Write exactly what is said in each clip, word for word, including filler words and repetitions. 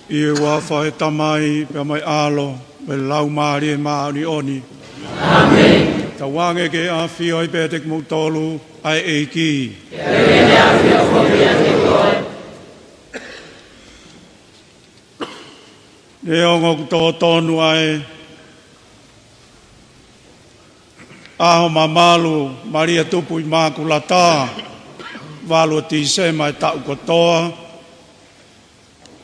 ʻI he huafa ʻo e Tamai, pea mo e ʻAlo, mo e Laumālie Māʻoniʻoni. ʻĀmeni. Tauange ke ʻafio ai pē ʻiate kimoutolu ʻa e ʻEiki. Ke ʻafio foki ʻiate koe. Neongo ʻoku tō tonu ʻa e ʻaho mamalu Malia Tupu ʻImakulata, valu ʻo Tīsema ʻo e taʻu kotoa,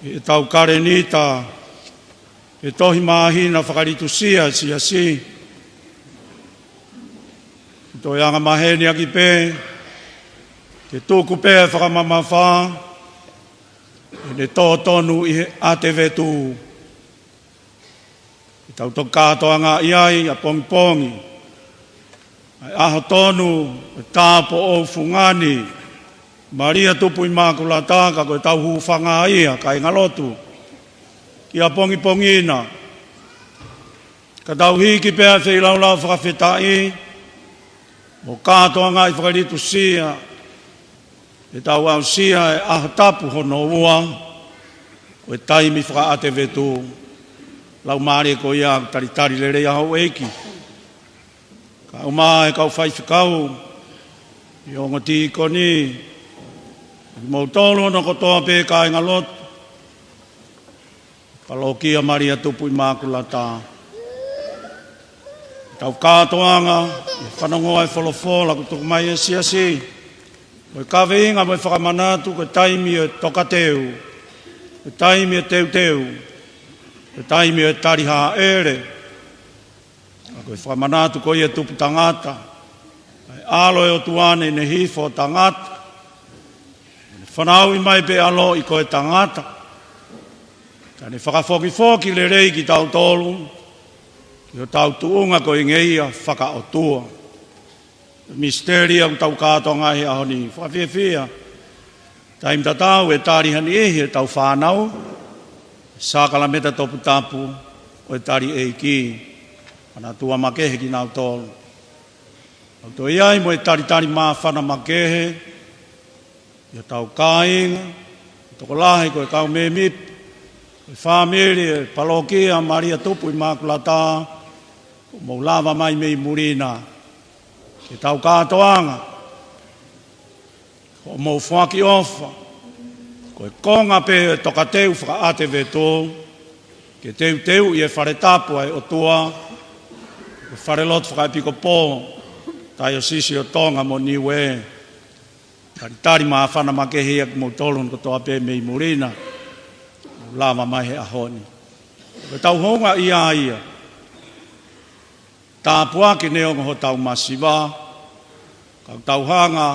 ʻi heʻetau kalēnita ʻo e tohi māhina fakalitusia ʻa e Siasi, ʻoku toe angamaheni ʻaki pē ke tuku pē ʻa e fakamamafa ʻi heʻene tō tonu ʻi he ʻAtevetu. Ke tau toki kātoangaʻi ai ʻapongipongi ʻa e ʻaho tonu ʻo e tāupoʻou fungani Malia Tupu ʻImakulata, ka ko ʻetau hūfanga ia, kāingalotu, ki ʻapongipongi na. Ka tau hiki pē ʻa e feilaulau fakafetaʻi mo e kātoangaʻi fakalitusia, ke tau aʻusia e ʻaho tapu hono ua ʻo e taimi fakaʻatevetu. Laumālie ko ia ʻoku talitali lelei ʻa houʻeiki, kaeʻumaʻā e kau faifekau, ʻa e ongo tīkoni, kimoutolu hono kotoa pē kāingalotu Palokia Malia Tupu ʻImakulata. Tau kātoanga ʻi he fanongoa ʻa e folofola kuo tuku mai ʻe he Siasi, ko e kaveinga mo e fakamanatu ko e taimi ʻo e tokateu, ko e taimi ʻo e teuteu, ko e taimi ʻo e tali hāʻele. Ka ko e fakamanatu ko ia ʻo e tupu tangata, ʻa e ʻAlo ʻo e ʻOtua naʻe hifo ʻo tangata, naʻe fanauʻi mai pē ʻaloʻi ko e tangata, ka ne fakafokifoki lelei kitautolu ki hotau tuʻunga ko e ngeia fakaʻotua. Misiteli ia ʻoku tau kātoanga he ʻaho ni. Fakafiefia, taimi tatau ʻe tali ha niʻihi ʻetau fānau ʻi he sākalamēniti toputapu ʻo e tali ʻeiki. Manatua makehe kinautolu. ʻOku toe ʻi ai mo e talitali māfana makehe ʻi hotau kāinga, tokolahi ko e kau mēmipa ʻo e fāmili ʻo e Palokia Malia Tupu ʻImakulata, kuo mou lava mai mei muli na ke tau kātoanga. Ko hoʻomou foaki ʻofa, ko e konga pē ʻo e tokateu fakaʻatevetu, ke teuteuʻi e fale tapu ʻa e ʻOtua, ko e falelotu fakaʻepikopō, Taiosisi ʻo Tonga mo Niuē. Talitali māfana makehe ia kimoutolu hono kotoa pē mei muli na, mou lava mai he ʻaho ni. Ko ʻetau houngaʻia ia, tāpuaki neongo hotau masiva, ka ʻoku tau hanga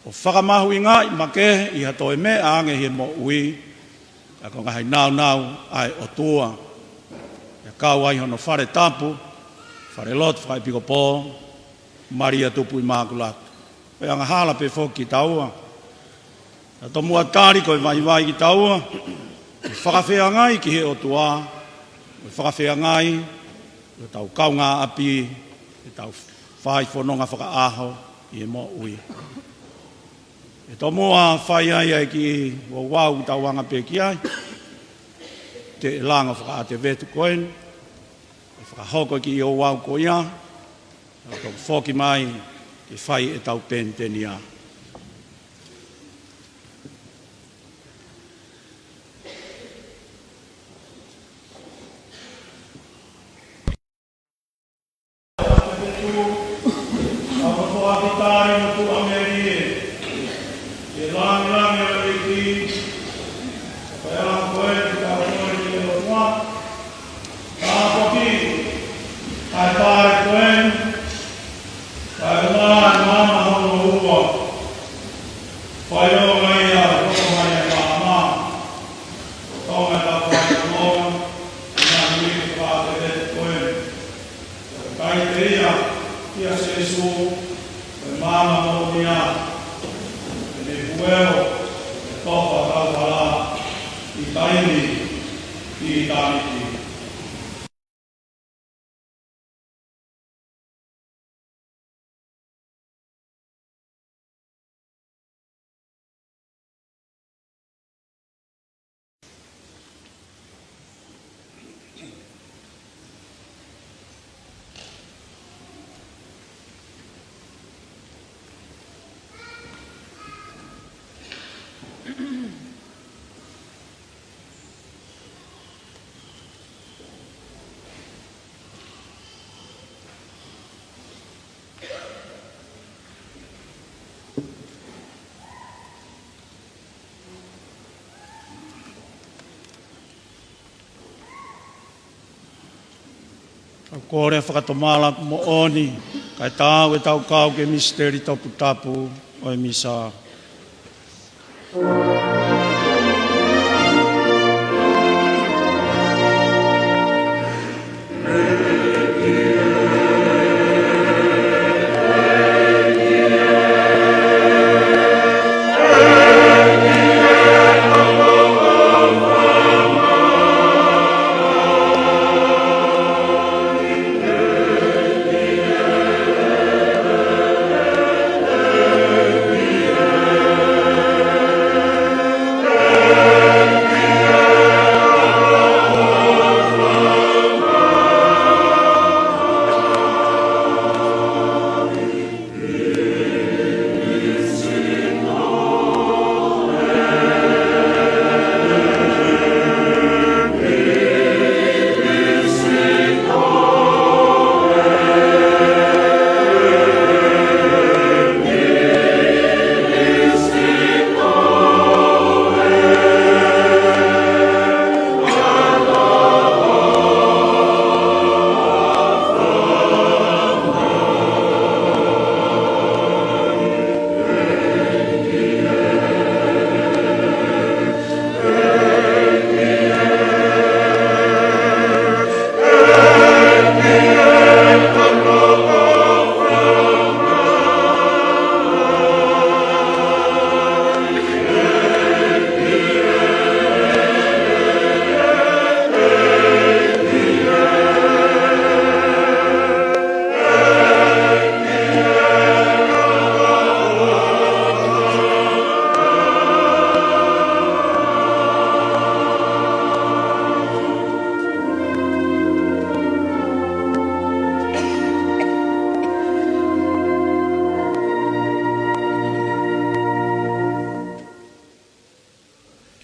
ʻo fakamahuʻingaʻi makehe ʻi ha toe meʻa ange ʻi he moʻui, ka ko e ngaahi nāunau ʻa e ʻOtua, ʻo kau ai hono fale tapu, falelotu fakaʻepikopō, Malia Tupu ʻImakulata. Ko e angahala pē foki kitaua. Ka tomuʻa tali ko e vaivai kitaua ke fakafeangai ki he ʻOtua, ke fakafeangai ki hotau kaungāʻapi, ke tau fai fononga fakaʻaho ʻi he moʻui. ʻE tomuʻa fai ai ʻa e kiʻi ouau ʻoku tau anga pē ki ai, teʻe lango fakaʻatevetu ko eni, ʻe fakahoko e kiʻi ouau ko ia, ʻo toki foki mai ke fai ʻetau penitenia. Tāpuaki ʻa e pale ko eni, kae ʻumaʻā e maama hono ua. Fai ʻo mai ʻa e toko mai ʻa e maama. Ko Tonga ʻe tapu ai ʻa Tonga, ʻi he ngaahi uike fakaʻatevetu ko eni. Kae ʻikai te ia, ʻia Sīsū, ko e maama moʻui ia, ʻene fueʻo, ʻe tofa tau hala, ʻi taimi, ʻi ʻitāniti. Kole fakatomala moʻoni, kae taau ʻetau kau ki he misiteli toputapu ʻo e Misa.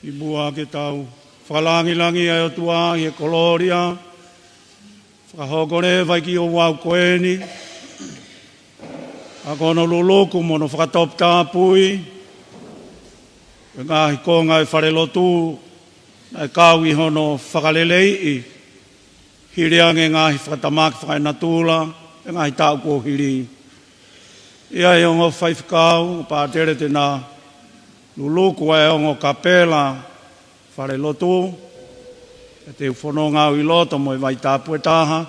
Kimuʻa ke tau fakalāngilangiʻi ʻa e ʻOtua ʻi he kolōlia, fakahoko leva ʻa e kiʻi ouau ko eni, ʻa ko hono luluku mo hono fakatoputapui ʻo e ngaahi konga ʻo e falelotu naʻe kau ʻi hono fakaleleiʻi, hili ange e ngaahi fakatamaki fakaenatula ʻi he ngaahi taʻu kuo hili. ʻI ai e ongo faifekau, pātele te na luluku ʻa e ongo kapela falelotu, pea te u fononga au ʻi loto mo e vai tapu ʻe taha,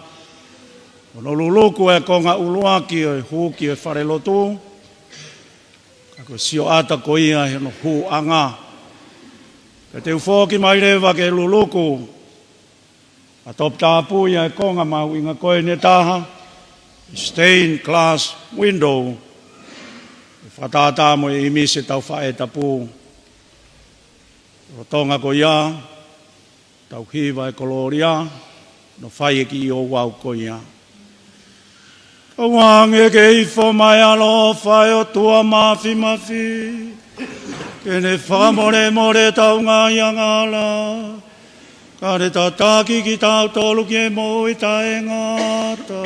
hono luluku ʻa e konga ʻuluaki ʻo e huki ʻo e falelotu, ka ko e sioʻata ko ia ʻi hono hūʻanga. Pea te u foki mai leva ke luluku ʻa e toputapu ʻi he konga mahuʻinga ko eni ʻe taha, stained glass window, ʻe fakatātā mo e ʻīmisi ʻetau faʻē tapu. Lolotonga ko ia, tau hiva e kolōlia, hono fai e kiʻi ouau ko ia. Kau ange ke ifo mai ʻa e ʻaloʻofa ʻa e ʻOtua Māfimafi, ke ne fakamolemole ʻetau ngaahi angahala, kae tataki kitautolu ki he moʻui taʻengata.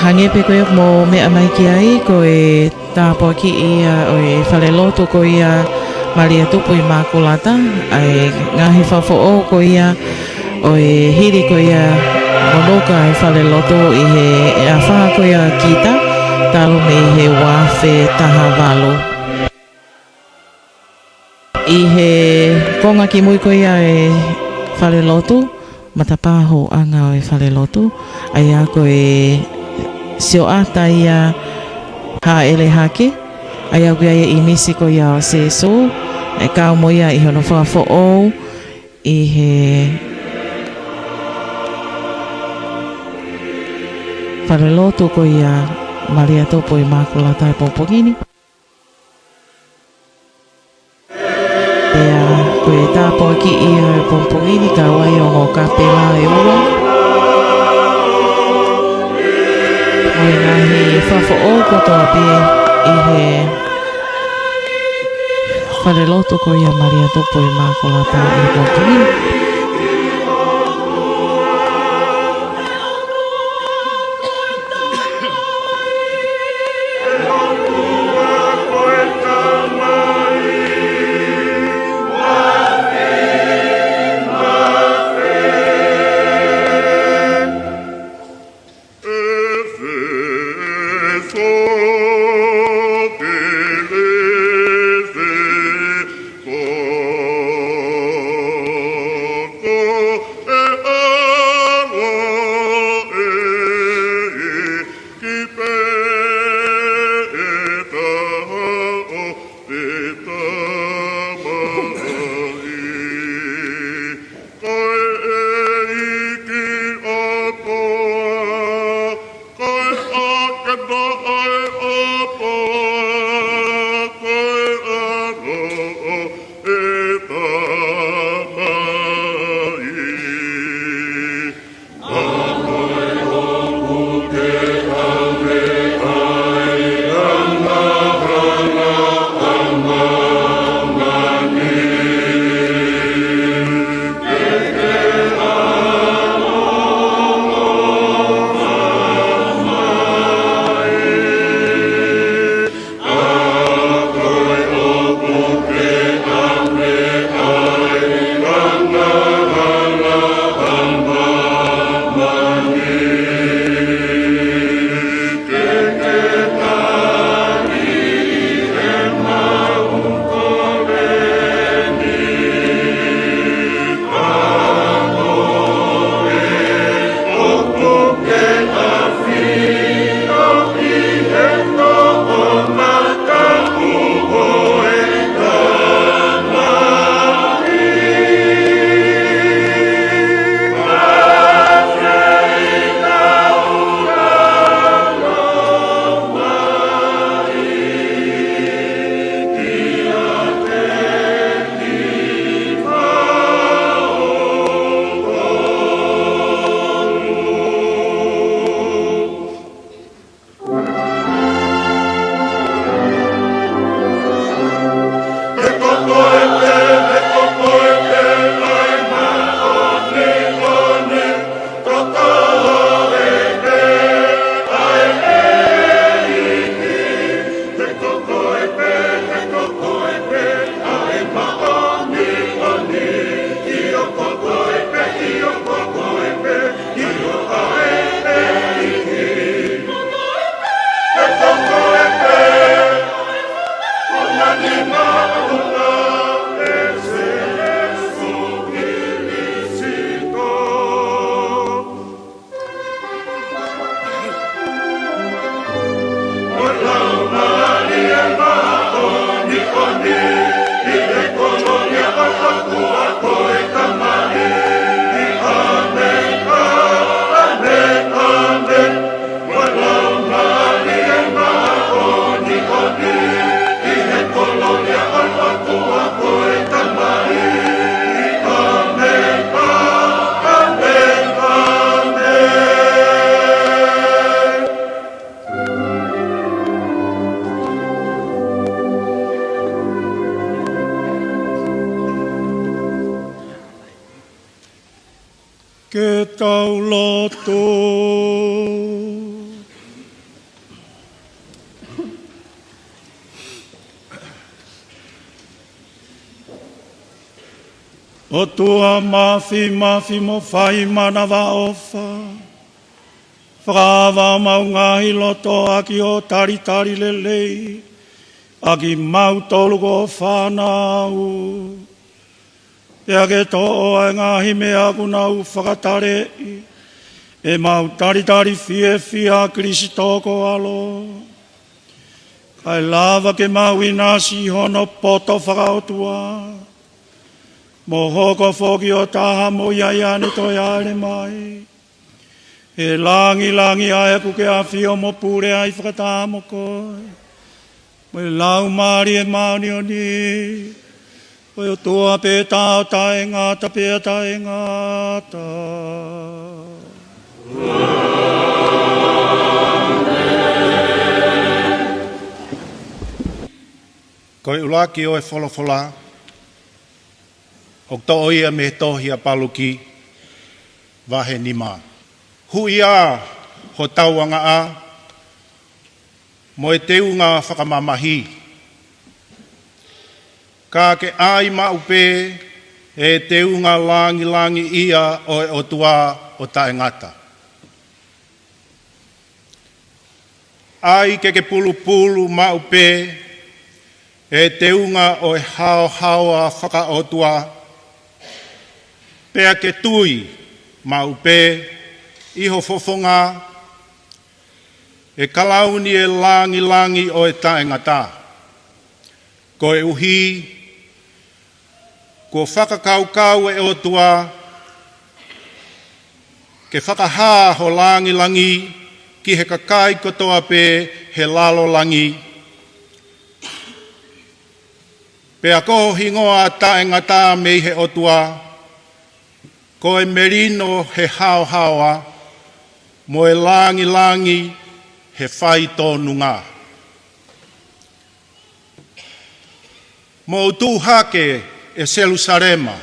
Hangē pē ko ia ʻoku mou meʻa mai ki ai, ko e tāpuakiʻi ia ʻo e falelotu ko ia Malia Tupu ʻImākulata, ʻa e ngaahi fakafoʻou ko ia ʻo e hili ko ia ʻo e nuka ʻo e falelotu ʻi he ʻaho ko ia kita, talu mei he ua afe taha valu. ʻI he konga kimui ko ia ʻo e falelotu, matapā hūʻanga ʻo e falelotu, ʻa ia ko e sioʻata ia Hāʻele Hake, ʻa ia ʻoku ʻi ai e ʻīmisi ko ia ʻo Sēsū, ʻa ʻe kau mo ia ʻi hono fakafoʻou ʻi he falelotu ko ia Malia Tupu ʻImakulata he pongipongi ni. Pea ko e tāpuaki ia he pongipongi ni, kau ai ʻa e ongo kāpela ʻe ua. Mo e ngaahi fakafoʻou kotoa pē ʻi he falelotu ko ia Malia Tupu ʻImakulata he pongipongi ni. Ko e ʻEiki ʻa e ʻOtua, ko e ʻAkena ʻa e ʻOtua, ko e ʻAlo ʻo e Tamai. Ke tau lotu. ʻOtua Māfimafi mo Faimanavaʻofa, fakaava homau ngaahi loto ʻaki hoʻo talitali lelei ʻa kimautolu ko ho fānau. Pea ke toʻo ʻa e ngaahi meʻa kuo nau fakataleʻi ʻemau talitali fiefia ʻia Kilisitō ko ho ʻAlo. Kae lava ke mau ʻinasi ʻi hono poto fakaʻotua, mo hoko foki ʻo taha mo ia ʻi heʻene toe hāʻele mai. ʻE langilangi ʻa ʻeku ke ʻafio mo pule ai fakataha mo koe, mo e Laumālie Māʻoniʻoni, ko e ʻOtua pē taha ʻo taʻengata pea taʻengata. Ko e ʻuluaki ʻo e folofola, ʻoku toʻo ia mei he tohi ʻa Paluki, vahe nima. Huʻi ā ho tauangaʻa, mo e teunga fakamamahi. Ka ke ʻai maʻu pē ʻe he teunga langilangiʻia ʻo e ʻOtua ʻo taʻengata. ʻAi ke ke pulupulu maʻu pē ʻe he teunga ʻo e haohaoa fakaʻotua, pea ke tui maʻu pē ʻi ho fofonga ʻe kalauni ʻe langilangi ʻo e taʻengata. Koeʻuhi, kuo fakakaukau ʻe he ʻOtua ke fakahā ho langilangi ki he kakai kotoa pē he lalo langi. Pea ko ho hingoa taʻengata mei he ʻOtua, ko e melino he haohaoa, mo e langilangi he faitōnunga. Mou tuʻu hake ʻe Selūsalema,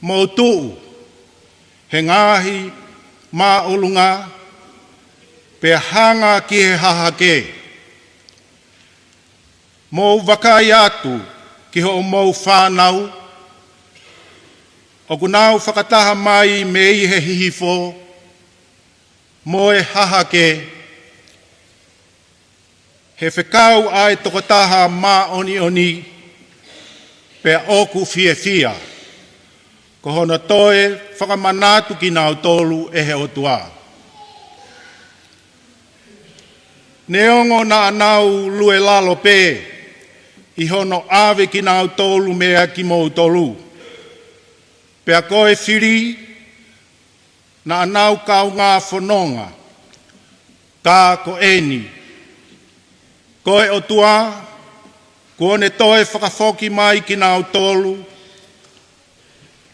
mou tuʻu he ngaahi māʻolunga, pea hanga ki he hahake. Mou vakai atu ki hoʻomou fānau, ʻoku nau fakataha mai mei he hihifo, mo e hahake, he fekau ʻa e tokotaha māʻoniʻoni, pea ʻoku fiefia, ko hono toe fakamanatu kinautolu ʻe he ʻOtua. Neongo naʻa nau lue lalo pē ʻi hono ʻave kinautolu meia kimoutolu, pea ko e fili naʻa nau kaungā fononga, ka ko eni, ko e ʻOtua, kuo ne toe fakafoki mai kinautolu,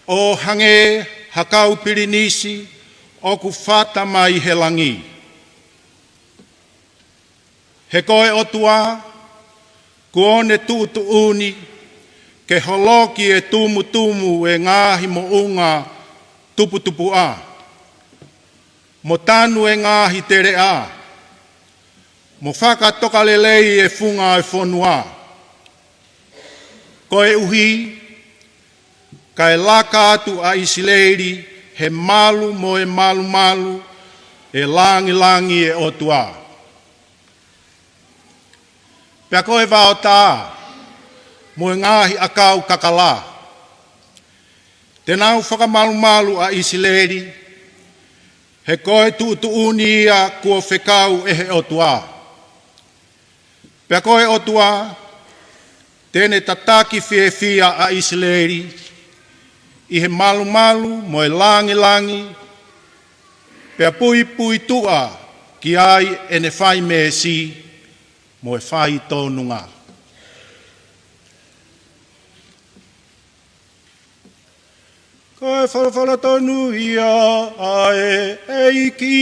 ʻo hangē ha kau pilinisi ʻoku fata mai he langi. He ko e ʻOtua, kuo ne tuʻutuʻuni ke holoki e tumutumu e ngaahi moʻunga tuputupuʻa, mo tanu e ngaahi teleʻa, mo fakatokalelei e funga e fonua. Koeʻuhi, kae laka atu ʻa ʻIsileli he malu mo e malumalu ʻe langilangi e ʻOtua. Pea ko e vaotā mo e ngaahi ʻakau kakala, te nau fakamalumalu ʻa ʻIsileli, he ko e tuʻutuʻuni ia kuo fekau ʻe he ʻOtua. Pea ko e ʻOtua, te ne tataki fiefia ʻa ʻIsileli ʻi he malumalu mo e langilangi, pea puipuituʻa ki ai ʻene fai meesi mo e faitōnunga. Ko e folofola tonu ia ʻa e ʻEiki.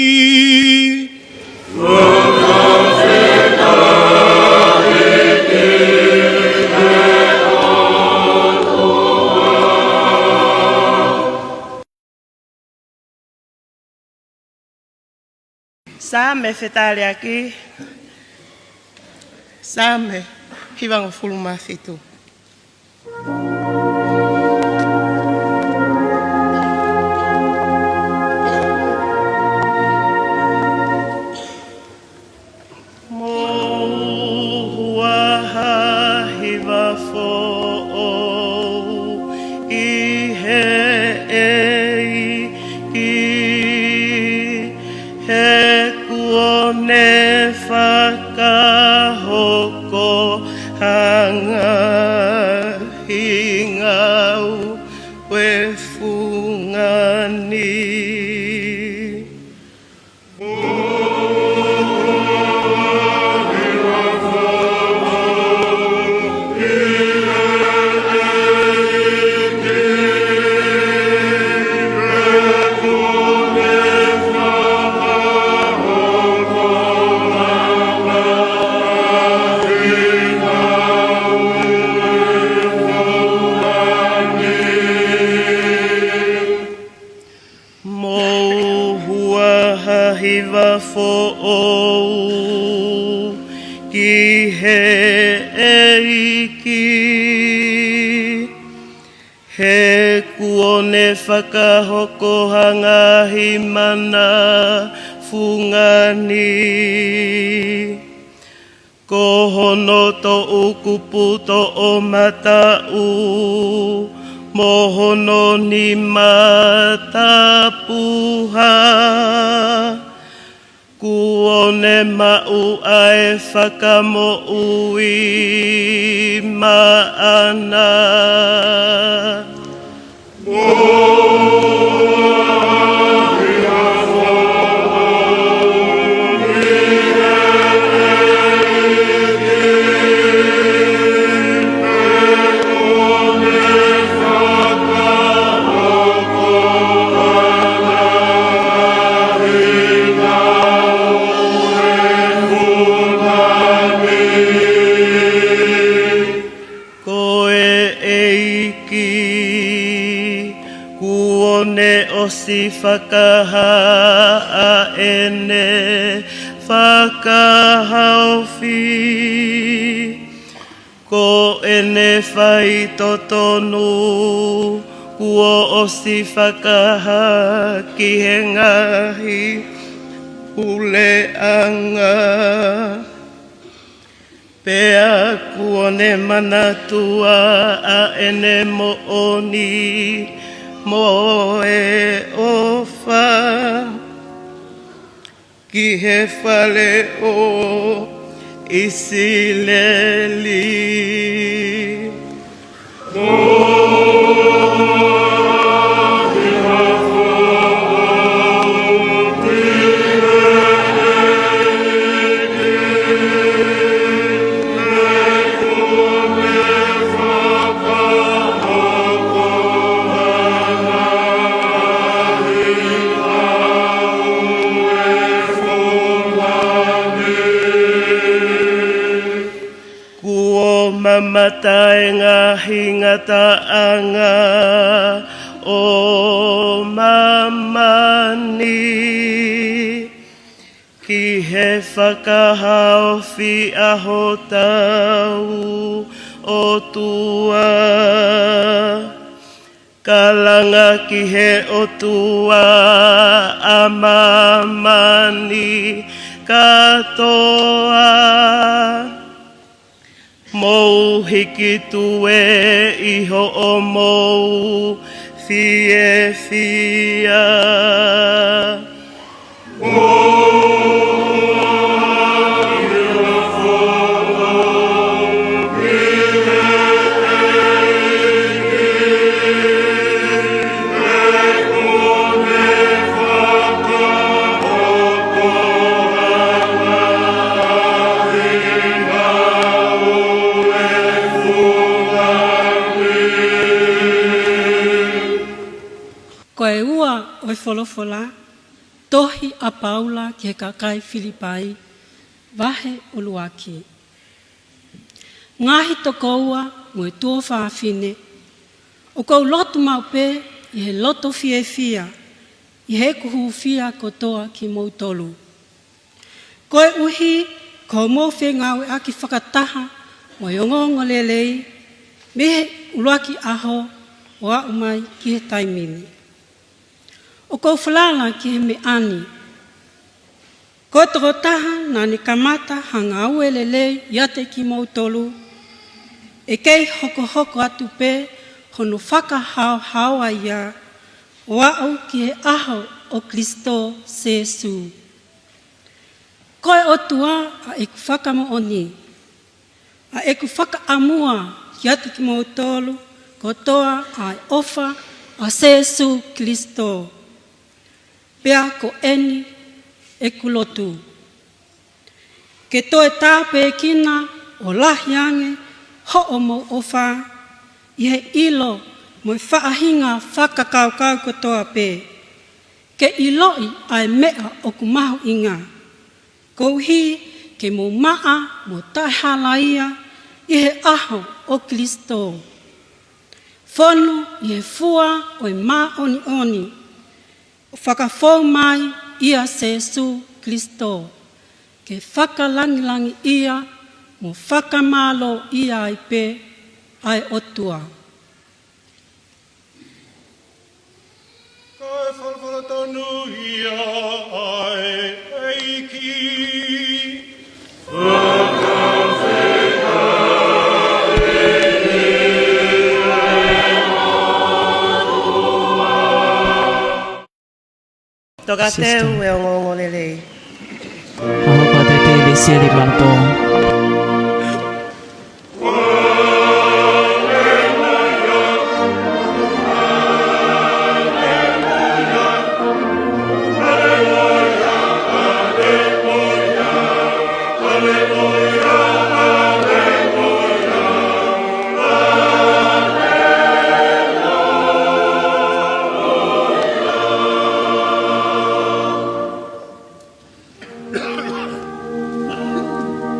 Saame fetaleaki, Saame hivangofulu mā fitu. Mou huaha hiva foʻou ʻi he ʻEiki, he kuo ne fakahō ʻoʻou ki he ʻEiki, he kuo ne fakahoko ha ngaahi mana fungani. Ko hono toʻukupu toʻomataʻu mo hono nima tapuhā, kuo ne maʻu ʻa e fakamoʻui maʻana. Ko e ʻEiki, kuo ne ʻosi fakahā ʻa ʻene fakahaofi. Ko ʻene faitotonu kuo ʻosi fakahā ki he ngaahi puleʻanga. Pea kuo ne manatua ʻa ʻene moʻoni mo e ʻofa ki he fale ʻo ʻIsileli. Kuo mamata e ngaahi ngataʻanga ʻo māmani ki he fakahaofi ʻa hotau ʻOtua. Ka langa ki he ʻOtua ʻa māmani kātoa, mou hiki tue ʻi hoʻomou fiefia. Ko e ua ʻo e folofola, tohi ʻa Paula ki he kakai Filipai, vahe ʻuluaki. Ngaahi tokoua mo e tuofāfine, ʻoku ou lotu maʻu pē ʻi he loto fiefia ʻi heʻeku hūfia kotoa kimoutolu. Koeʻuhi ko hoʻomou fengāueʻaki fakataha mo e ongoongolelei mei he ʻuluaki ʻaho ʻo aʻu mai ki he taimi ni. ʻOku ou falala ki he meʻa ni. Ko e tokotaha naʻa ne kamata ha ngāue lelei ʻiate kimoutolu, ʻe kei hokohoko atu pē hono fakahaohaoa ia ʻo aʻu ki he ʻaho ʻo Kilisito Sēsū. Ko e ʻOtua ʻa ʻeku fakamoʻoni, ʻa ʻeku fakaʻamua kiate kimoutolu kotoa ʻa e ʻofa ʻa Sēsū Kilisito. Pea ko eni ʻeku lotu, ke toe tāpuekina ʻo lahi ange hoʻomou ʻofa ʻi he ʻilo mo e faʻahinga fakakaukau kotoa pē, ke ʻiloʻi ʻa e meʻa ʻoku mahuʻinga, koeʻuhi ke mou maʻa mo taʻehalaia ʻi he ʻaho ʻo Kilisito, fonu ʻi he fua ʻo e māʻoniʻoni, ʻo fakafou mai ʻia Sēsū Kalaisi, ke fakalangilangiʻia mo fakamālōʻia ai pē ʻa e ʻOtua. Kae folofola tonu ia ʻa e ʻEiki. Tokateu e ongoongolelei. Aho pāpēpē Lesieli Malapō.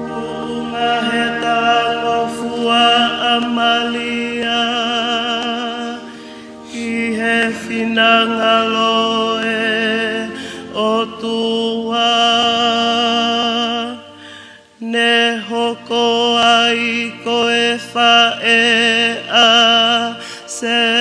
Tuʻunga he talangofua ʻa Malia ki he finangalo ʻo e ʻOtua, ne hoko ai ko e faʻē ʻa Sēsū.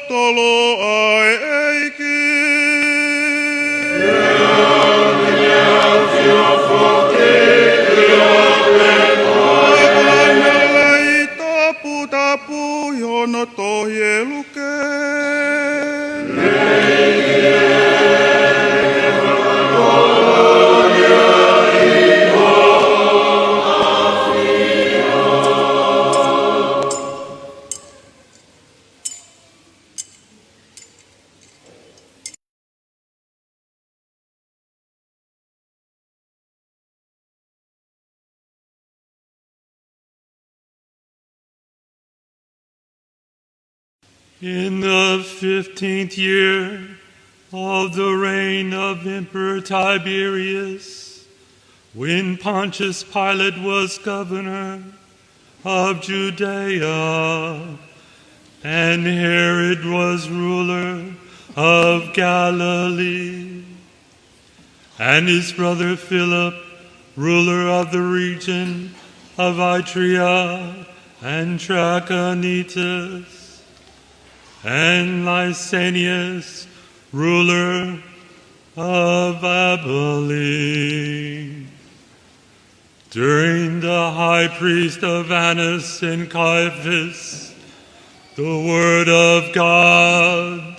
Tolo ʻa e ʻEiki. Toputapu ʻi hono tohi ʻe Luke. In the fifteenth year of the reign of Emperor Tiberius, when Pontius Pilate was governor of Judea, and Herod was ruler of Galilee, and his brother Philip, ruler of the region of Ituraea and Trachonitis, and Lysanias, ruler of Abilene. During the high priest of Annas and Caiaphas, the word of God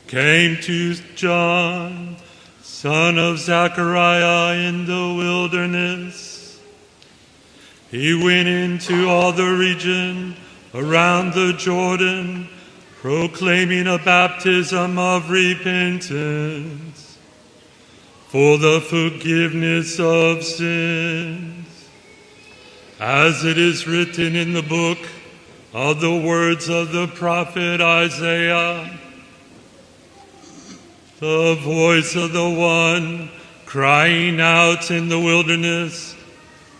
came to John, son of Zechariah, in the wilderness. He went into all the region around the Jordan, proclaiming a baptism of repentance for the forgiveness of sins, as it is written in the book of the words of the prophet Isaiah. The voice of the one crying out in the wilderness,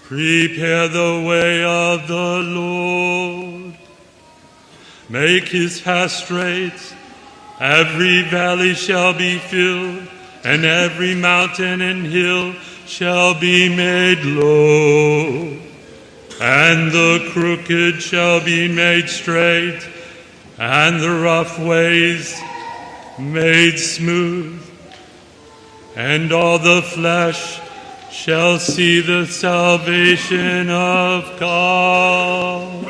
"Prepare the way of the Lord. Make his path straight." Every valley shall be filled, and every mountain and hill shall be made low, and the crooked shall be made straight, and the rough ways made smooth, and all the flesh shall see the salvation of God.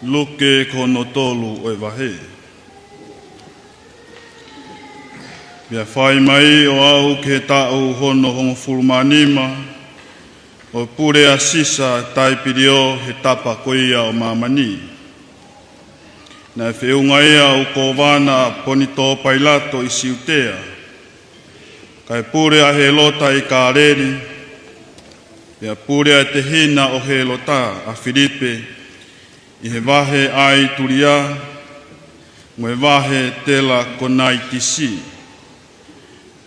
Luke ko hono tolu ʻo e vahe. Pea fai mai ʻo aʻu ki he taʻu hono hongofulu mā nima ʻo e pule ʻa Sisa Taipiliō he tapa ko ia ʻo māmani. Naʻe feʻunga ia ʻo e kōvana ʻa Ponitō Pailato ʻi Siutea, kae pule ʻa Hēlota ʻi Kāleli, pea pule ʻa e tehina ʻo Hēlota, ʻa Filipe, ʻi he vahe ʻa ʻItulia, mo e vahe Telakonaitisi,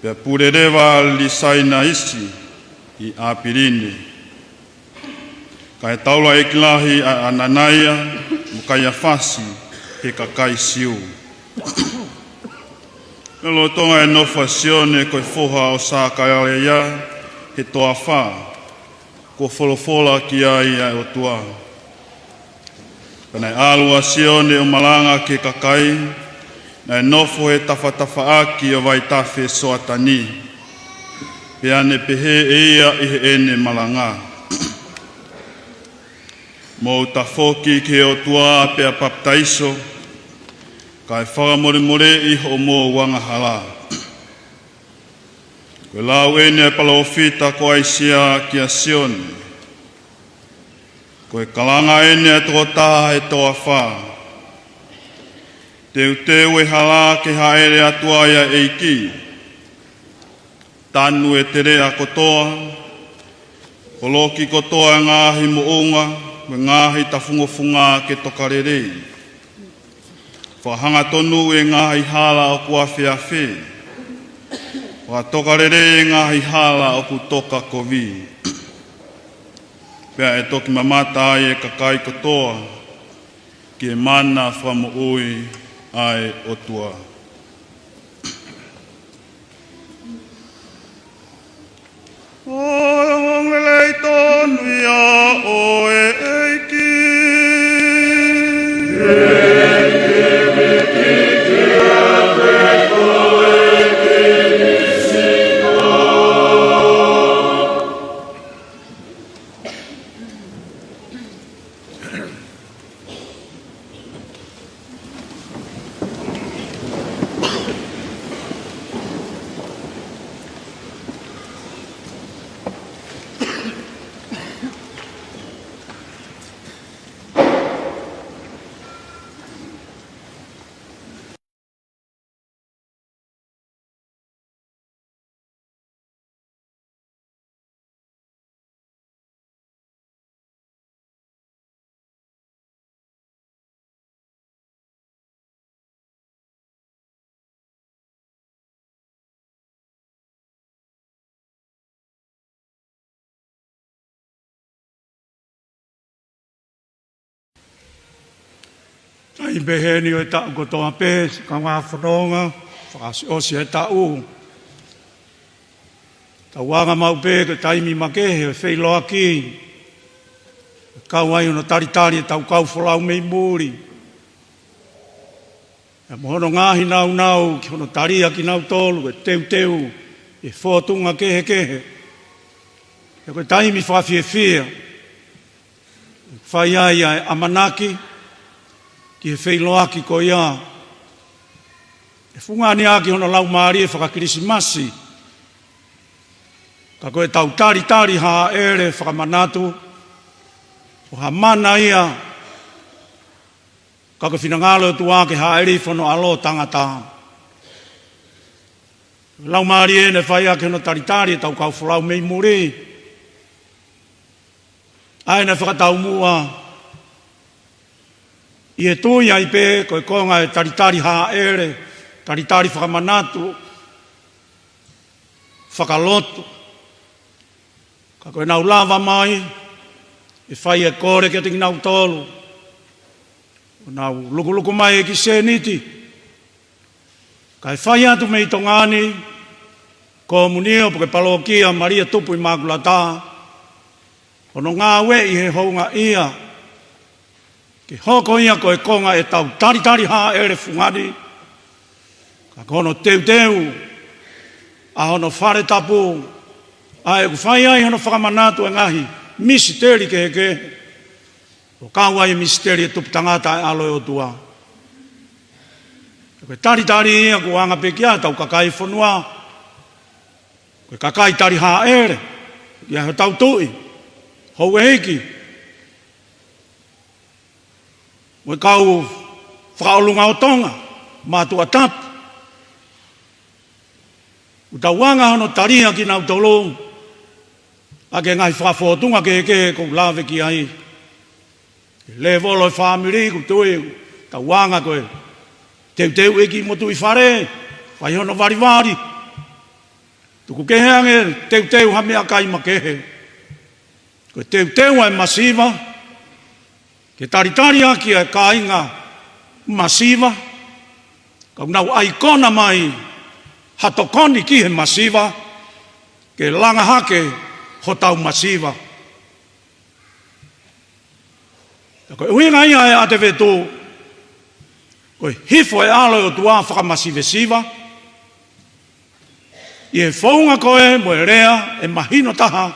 pea pule leva ʻa Lisaniasi ʻi ʻApiline, kae taulaʻeiki lahi ʻa ʻAnanaia mo Kaiafasi he kakai Siu. Lolotonga e nofo ʻa Sione ko e foha ʻo Sakalaia he toafa, kuo folofola ki ai ʻa e ʻOtua. Pea naʻe ʻalu ʻa Sione ʻo malanga ki he kakai naʻe nofo he tafatafaʻaki ʻo e vaitafe Soatani, pea ne pehē ʻe ia ʻi heʻene malanga, Mou tafoki ki he ʻOtua pea papitaiso, kae fakamolemoleʻi hoʻomou angahala. Ko e lau eni ʻa e palōfita ko ʻAisea kia Sione. Ko e kalanga eni ʻa e tokotaha he toafa: Teuteu e hala ke hāʻele atu ai ʻa e ʻEiki. Tanu e teleʻa kotoa, holoki kotoa e ngaahi moʻunga mo e ngaahi tafungofunga ke tokalelei. Fakahangatonu e ngaahi hala ʻoku afeafe, fakatokalelei e ngaahi hala ʻoku tokakovi. Pea ʻe toki mamata ai e kakai kotoa ki he mana fakamoʻui ʻa e ʻOtua. Ko e ongoongolelei tonu ia ʻo e ʻEiki. ʻAi peheni ʻo e taʻu kotoa pē, siʻi kaungā fononga, fakaʻosiʻosi e taʻu. Tau anga maʻu pē ko e taimi makehe ʻo e feʻiloaki, kau ai hono talitali ʻetau kau folau mei muli. Pea mo hono ngaahi nāunau ki hono tali ʻa kinautolu ke teuteu ʻi he fōtunga kehekehe. Pea ko e taimi fakafiefia, fai ai ʻa e ʻamanaki ki he feʻiloaki ko ia. ʻE fungani ʻaki hono laumālie faka-Kilisimasi. Ka ko ʻetau talitali hāʻele fakamanatu, ʻo ha mana ia, ka ko e finangalo ʻOtua ke hāʻele hifo hono ʻAlo tangata. Laumālie naʻe fai ʻaki hono talitali ʻetau kau folau mei muli. ʻA ia naʻe fakataumuʻa ʻi he tui ai pē ko e konga e talitali hāʻele, talitali fakamanatu, fakalotu. Ka ko ʻenau lava mai, ʻe fai e kole kiate kinautolu, ʻo nau lukuluku mai e kiʻi sēniti, kae fai atu mei Tonga ni, komunio pe ko e palokia Malia Tupu ʻImakulata, hono ngāueʻi he houngaʻia, ke hoko ia ko e konga ʻetau talitali hāʻele fungani, Ka ko hono teuteu ʻa hono fale tapu, ʻa ē ʻoku fai ai hono fakamanatu e ngaahi misiteli kehekehe, ʻo kau ai e misiteli e tupu tangata e ʻAlo e ʻOtua. Ko e talitali ia ʻoku anga pē ki ai ʻetau kakai fonua, ko e kakai tali hāʻele, ʻi ai hotau tuʻi, houʻeiki, mo e kau fakaʻolunga ʻo Tonga, mātuʻa tapu. ʻOku tau anga hono talia kinautolu ʻaki e ngaahi fakafōtunga kehekehe ʻoku ou lave ki ai. Lēvolo e fāmili, ʻoku ou tui ʻoku tau anga ko e teuteu ʻeiki mo tuʻi fale, fai hono valivali. Tuku kehe ange teuteu ha meʻakai makehe. Ko e teuteu ʻa e masiva, ke talitali ʻaki ʻa e kāinga masiva, ka ʻoku nau ʻaikona mai ha tokoni ki he masiva, ke langa hake hotau masiva. Ka ko e ʻuhinga ia ʻa e ʻAtevetu, ko e hifo e ʻAlo e ʻOtua fakamasivesiva, ʻi he founga ko ē mo e lea ʻe mahino taha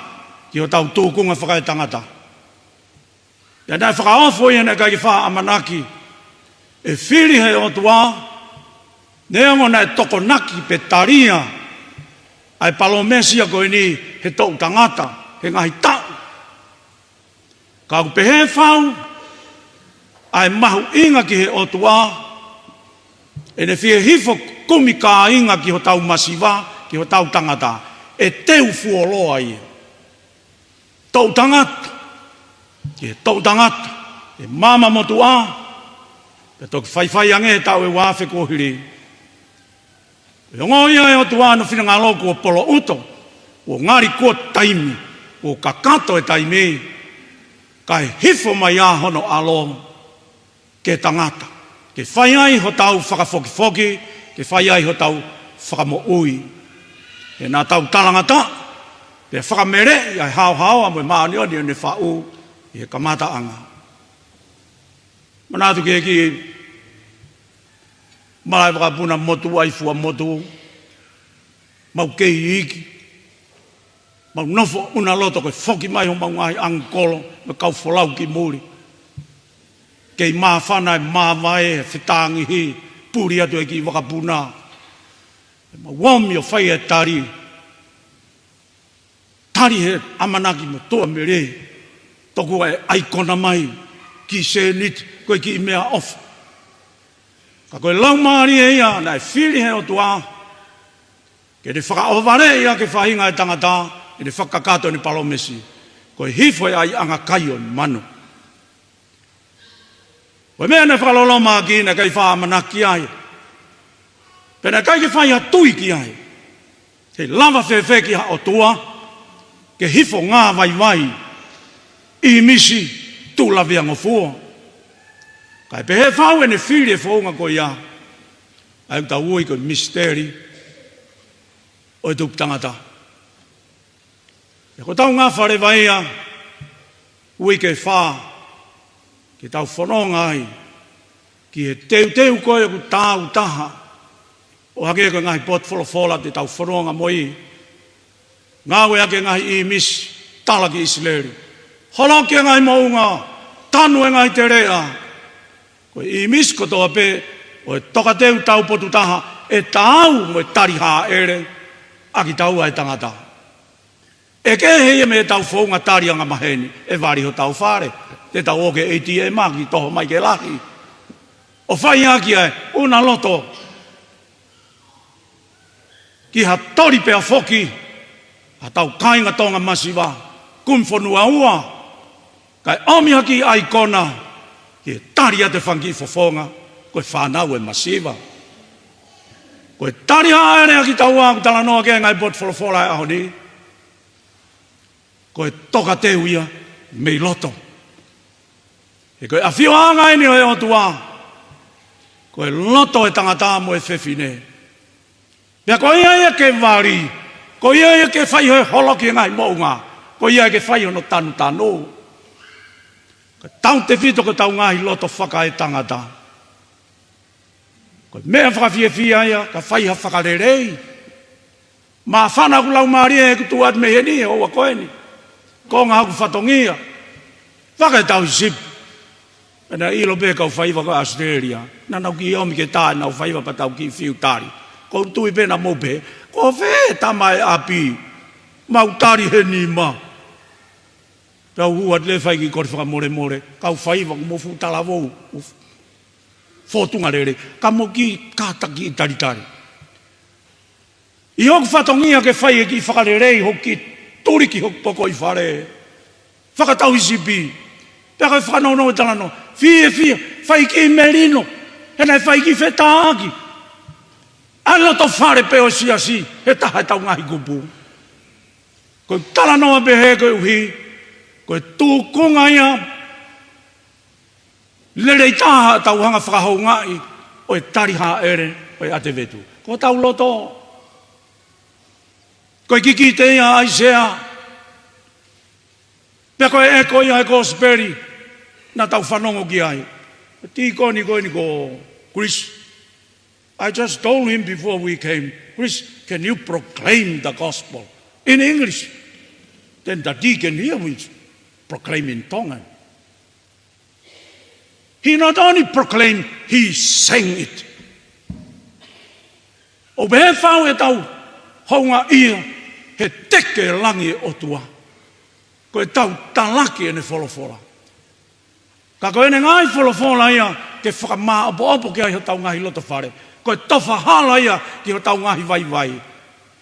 ki hotau tūkunga fakaetangata. Pea naʻe fakaofo ia naʻe ʻikai ke faʻa ʻamanaki ʻe fili he ʻOtua, neongo naʻe tokonaki pe talia ʻa e palōmesi ia ko eni he toʻu tangata, he ngaahi taʻu. Ka ʻoku pehē fau ʻa e mahuʻinga ki he ʻOtua, ʻene fie hifo kumi kāinga ki hotau masiva, ki hotau tangata, ʻe teu fuoloa ia. Toʻu tangata, ki he toʻu tangata, ʻe maama motuʻa, pea toki faifai ange he taʻu ʻe ua afe kuo hili. ʻE ongo ia ʻe he ʻOtua hono finangalo kuo poloʻuto, kuo ngali kuo taimi, kuo kakato e taimi, kae hifo mai ʻa hono ʻAlo ke tangata, ke fai ai hotau fakafokifoki, ke fai ai hotau fakamoʻui. He naʻa tau talangataʻa, pea fakameleʻi ʻa e haohaoa mo e māʻoniʻoni ʻo ʻene faʻu ʻi he kamataʻanga. Manatu ki he kiʻi malaʻe vakapuna motu ʻa e fua motu, mau kei iiki, mau nofo ʻuna loto ko e foki mai homau ngaahi ʻangikolo mo e kau folau ki muli. Kei māfana e māvae, fetāngihi, puli atu e kiʻi vakapuna. Mau omi ʻo fai e tali. Tali he ʻamanaki mo tuʻa mele, tokua ʻe ʻaikona mai kiʻi sēniti, ko e kiʻi meʻaʻofa. Ka ko e laumālie ia naʻe fili he ʻOtua, ke ne fakaʻohovaleʻi ʻaki e faʻahinga e tangata, ke ne fakakakato ʻene palōmesi, ko e hifo e ʻaiʻanga kai ʻo e manu. Ko e meʻa naʻe fakaloloma ʻaki naʻe ʻikai faʻa ʻamanaki ai. Pea naʻe ʻikai ke fai ha tui ki ai. He lava fēfē ki ha ʻOtua, ke hifo ngā vaivai, ʻīmisi, tuʻu laveangofua. Kae pehē fau ʻene fili e founga ko ia, ʻa ia ʻoku tau ui ko e misiteli ʻo e tupu tangata. Pea ko ʻetau ngafa leva ia, uike fā, ke tau fononga ai ki he teuteu ko ē ʻoku tāutaha, ʻo hangē ko e ngaahi potu folofola te tau fononga mo ia. Ngāueʻaki e ngaahi ʻīmisi, tala ki ʻIsileli. Holoki e ngaahi moʻunga, tanu e ngaahi teleʻa. Ko e ʻīmisi kotoa pē ʻo e tokateu taupotu taha, ʻe taau mo e tali hāʻele ʻa kitaua e tangata. ʻE kehe ia mei heʻetau founga tali angamaheni, ʻe vali hotau fale, te tau ō ki he ʻeitiema ke toho mai ke lahi, ʻo fai ʻaki ʻa e ʻuna loto ki ha toli pea foki, ʻa hotau kāinga Tonga masiva, kumi fonua ua, kae ʻomi ha kiʻi ʻaikona, ke tali atu e fanga kiʻi fofonga, ko e fānau e masiva. Ko e tali hāʻele ʻa kitaua ʻoku talanoa ki ai e ngaahi potu folofola e ʻaho ni, ko e tokateu ia mei loto. He ko e ʻafioʻanga eni ʻo e ʻOtua, ko e loto e tangata mo e fefine. Pea ko ia ia ke vali, ko ia ia ke fai hoʻo holoki e ngaahi moʻunga, ko ia ia ke fai hono tanutanu. Ko e tautefito ko ʻetau ngaahi loto fakaetangata. Ko e meʻa fakafiefia ia, ka fai ha fakalelei. Māfana hoku laumālie he kuo tuʻu atu mei heni, ʻoua ko eni. Konga hoku fatongia. Fakaetau sipi. Pea naʻe ʻilo pē kau faiva ko ē ʻAositelēlia. Naʻa nau kiʻi ʻomi ke tā ʻenau faiva pea tau kiʻi fiu tali. Ko u tui pē naʻa mou pehē, ko fē tama e ʻapi. Mau tali he nima. Pea u hū atu leva fai kiʻi kole fakamolemole. Kau faiva kuo mou fuʻu talavou. Fōtunga lelei. Ka mou kiʻi kātaki ʻi talitali. ʻI hoku fatongia ke fai e kiʻi fakalelei, hoku kiʻi tuliki hoku poko ʻi fale. Fakatauhisipi. Pea ko e fakanounou e talanoa. Fiefia, fai kiʻi melino. He naʻe fai kiʻi fetāʻaki. ʻA e loto fale pē ʻo e siasi, he taha ʻetau ngaahi kupu. Ko e talanoa pē he koeʻuhi, ko e tūkunga ia, lelei taha ʻetau hanga fakahoungaʻi ʻo e tali hāʻele ʻo e ʻAtevetu. Ko hotau loto. Ko e kikite ia ʻa ʻAisea. Pea ko e ʻeko ia e kosipeli naʻa tau fanongo ki ai. Tīkoni ko eni ko Chris. I just told him before we came, "Chris, can you proclaim the gospel in English?" Then the deacon here will proclaim in Tongan. He not only proclaimed, he sang it. ʻOku pehē fau ʻetau houngaʻia he teke langi e ʻOtua. Ko ʻetau talaki ʻene folofola. Ka ko ʻene ngaahi folofola ia ke fakamāʻopoʻopo ki ai hotau ngaahi loto fale. Ko e tofa hala ia ki hotau ngaahi vaivai.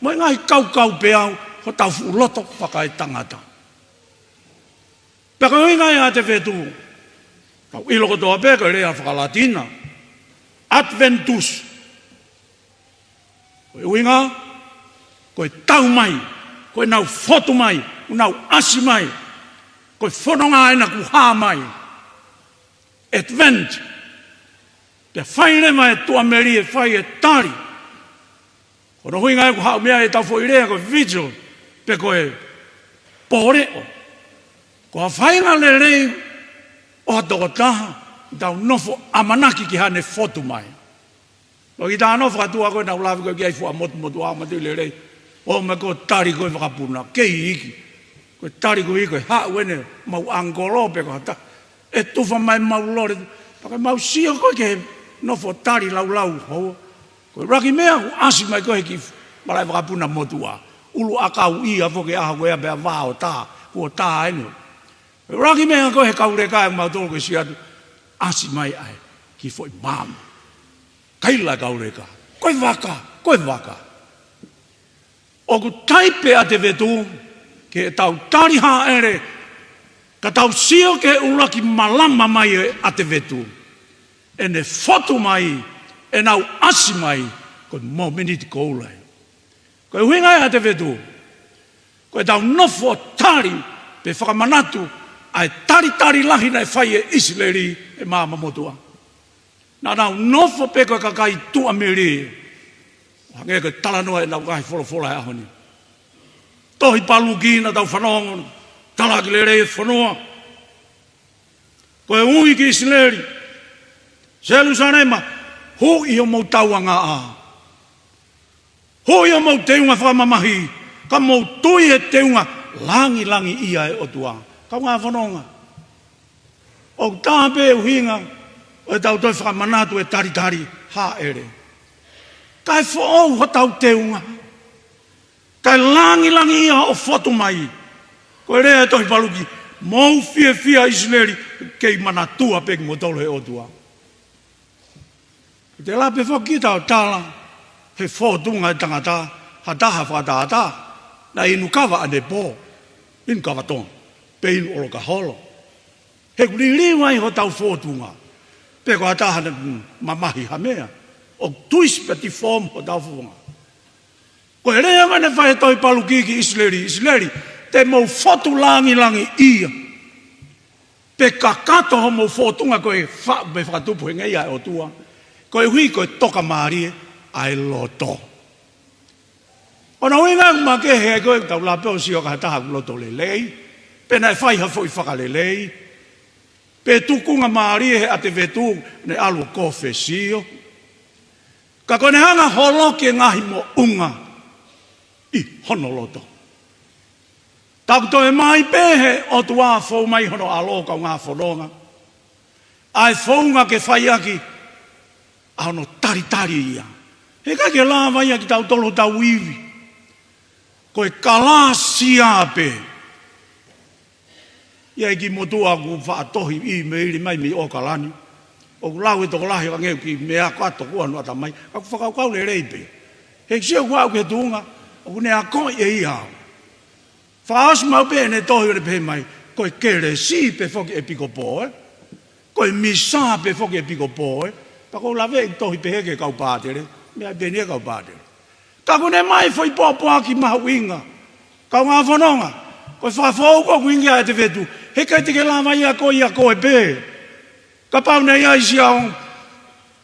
Mo e ngaahi kaukau peau hotau fuʻu loto fakaetangata. Pea ko e ʻuhinga ia ʻAtevetu. Kau ʻilo kotoa pē ko e lea fakalatina. Adventus. Ko e ʻuhinga, ko e tau mai, ko ʻenau fotu mai, ʻoku nau ʻasi mai, ko e fononga ʻena kuo hā mai. Advent. Pea fai leva e tuʻamelie, fai e tali. Ko hono ʻuhinga ʻoku haʻu mei ai ʻetau foʻi lea ko e vigil, pe ko e pōleʻo. Ko ha faʻahinga lelei ʻo ha tokotaha, tau nofo ʻamanaki ki haʻane fotu mai. Ko e kiʻi talanoa fakatuʻa ko ē naʻa ku lave ko ē ki ai, fuʻu motumotuʻa, ʻoku ma tui lelei. ʻO ma ko e tali ko ē vakapuna, kei iiki. Ko e tali ko ē ko ē haʻu ʻene mau ʻangolo pe ko ha taha. ʻE tufa mai mau lole. Pea ko e mau sio ko ē ki he nofo tali laulau hou. Ko e ʻuluaki meʻa kuo ʻasi mai ko ē he kiʻi malaʻe vakapuna motuʻa. ʻUlu ʻakau ia foki ʻaho ko ē pea vā ʻo tā, kuo tā eni. Ko e ʻuluaki meʻa ko ē he kauleka ʻe mautolu ke sio atu. ʻAsi mai ai, kiʻi foʻi maama. Kaila kauleka. Ko e vaka, ko e vaka. ʻOku taipe ʻAtevetu, ke tau tali hāʻele, ka tau sio ki he ʻuluaki malama mai e ʻAtevetu. ʻEne fotu mai, ʻenau ʻasi mai, ko e mōmeniti koula ē. Ko e ʻuhinga ia ʻAtevetu, ko ʻetau nofo tali, pe fakamanatu, ʻa e talitali lahi naʻe fai ʻe ʻIsileli he maama motuʻa. Naʻa nau nofo pē ko e kakai tuʻamelie. Hangē ko e talanoa ʻenau ngaahi folofola he ʻaho ni. Tohi Paluki naʻa tau fanongo, talaki lelei e fonua. Ko e ui ki ʻIsileli. Selusalema, huʻi homou tauangaʻa. Huʻi homou teunga fakamamahi, ka mou tui he teunga langilangiʻia e ʻOtua. Kaungā fononga. ʻOku taha pē ʻuhinga, ʻo ʻetau toe fakamanatu e talitali hāʻele. Kae foʻou hotau teunga. Kae langilangiʻia hoʻo fotu mai. Ko e lea e tohi Paluki, mou fiefia ʻIsileli, kei manatua pē kimoutolu he ʻOtua. Te lape foki kita ʻo tala, he fōtunga e tangata, ha taha fakatātā, naʻe inu kava ʻanepō, inu kava tonga, pe inu ʻoloka holo. He kuo liliu ai hotau fōtunga, pe ko ha taha naʻe mamahi ha meʻa, ʻo twist pe deform hotau fōtunga. Ko e lea mai naʻe fai he tohi Paluki ki ʻIsileli, ʻIsileli, te mou fotu langilangiʻia. Pe kakato homou fōtunga ko e faʻu pe fakatupu he ngeia e ʻOtua. Koeʻuhi ko e tokamālie ʻa e loto. ʻO na ui ngā makehe ko e tau lape ʻo sio ki ha taha ʻoku loto lelei. Pe naʻe fai ha foʻi fakalelei. Pe tukunga mālie he ʻAtevetu naʻe ʻalu ʻo kōfesio. Ka ko ʻene hanga ʻo holoki e ngaahi moʻunga ʻi hono loto. Tau toe mai pē he ʻOtua fou mai hono ʻAlo, kaungā fononga, ʻa e founga ke fai ʻaki ʻa hono talitali ia. He ʻikai ke lava ia kitautolu ʻo tau ivi. Ko e kalāsia pē. ʻI ai e kiʻi motuʻa ʻoku faʻa tohi ʻīmeili mai mei ʻOkalani. ʻOku lau e tokolahi ʻo hangē ko e kiʻi meʻa ko ē ʻoku ʻalu atu mai. Ka ʻoku fakakaukau lelei pē. He ʻoku sio ʻoku aʻu ki he tuʻunga ʻoku ne akoʻi ʻe ia au. Fakaʻosi maʻu pē ʻene tohi ʻo ne pehē mai, ko e kelesi pē foki ʻEpikopō, ē. Ko e misa pē foki ʻEpikopō, ē. Pea ʻoku ou laveʻi tohi pehē ki he kau pātele, meʻa pē eni e kau pātele. Ka ʻoku ne ʻomai e foʻi pōpoaki mahuʻinga. Kaungā fononga, ko e fakafoʻou ko ē ʻoku ʻingia ʻa ʻAtevetu, he ʻikai te ke lava ia ko ia ko e pē. Kapau naʻe ʻi ai siʻa ongo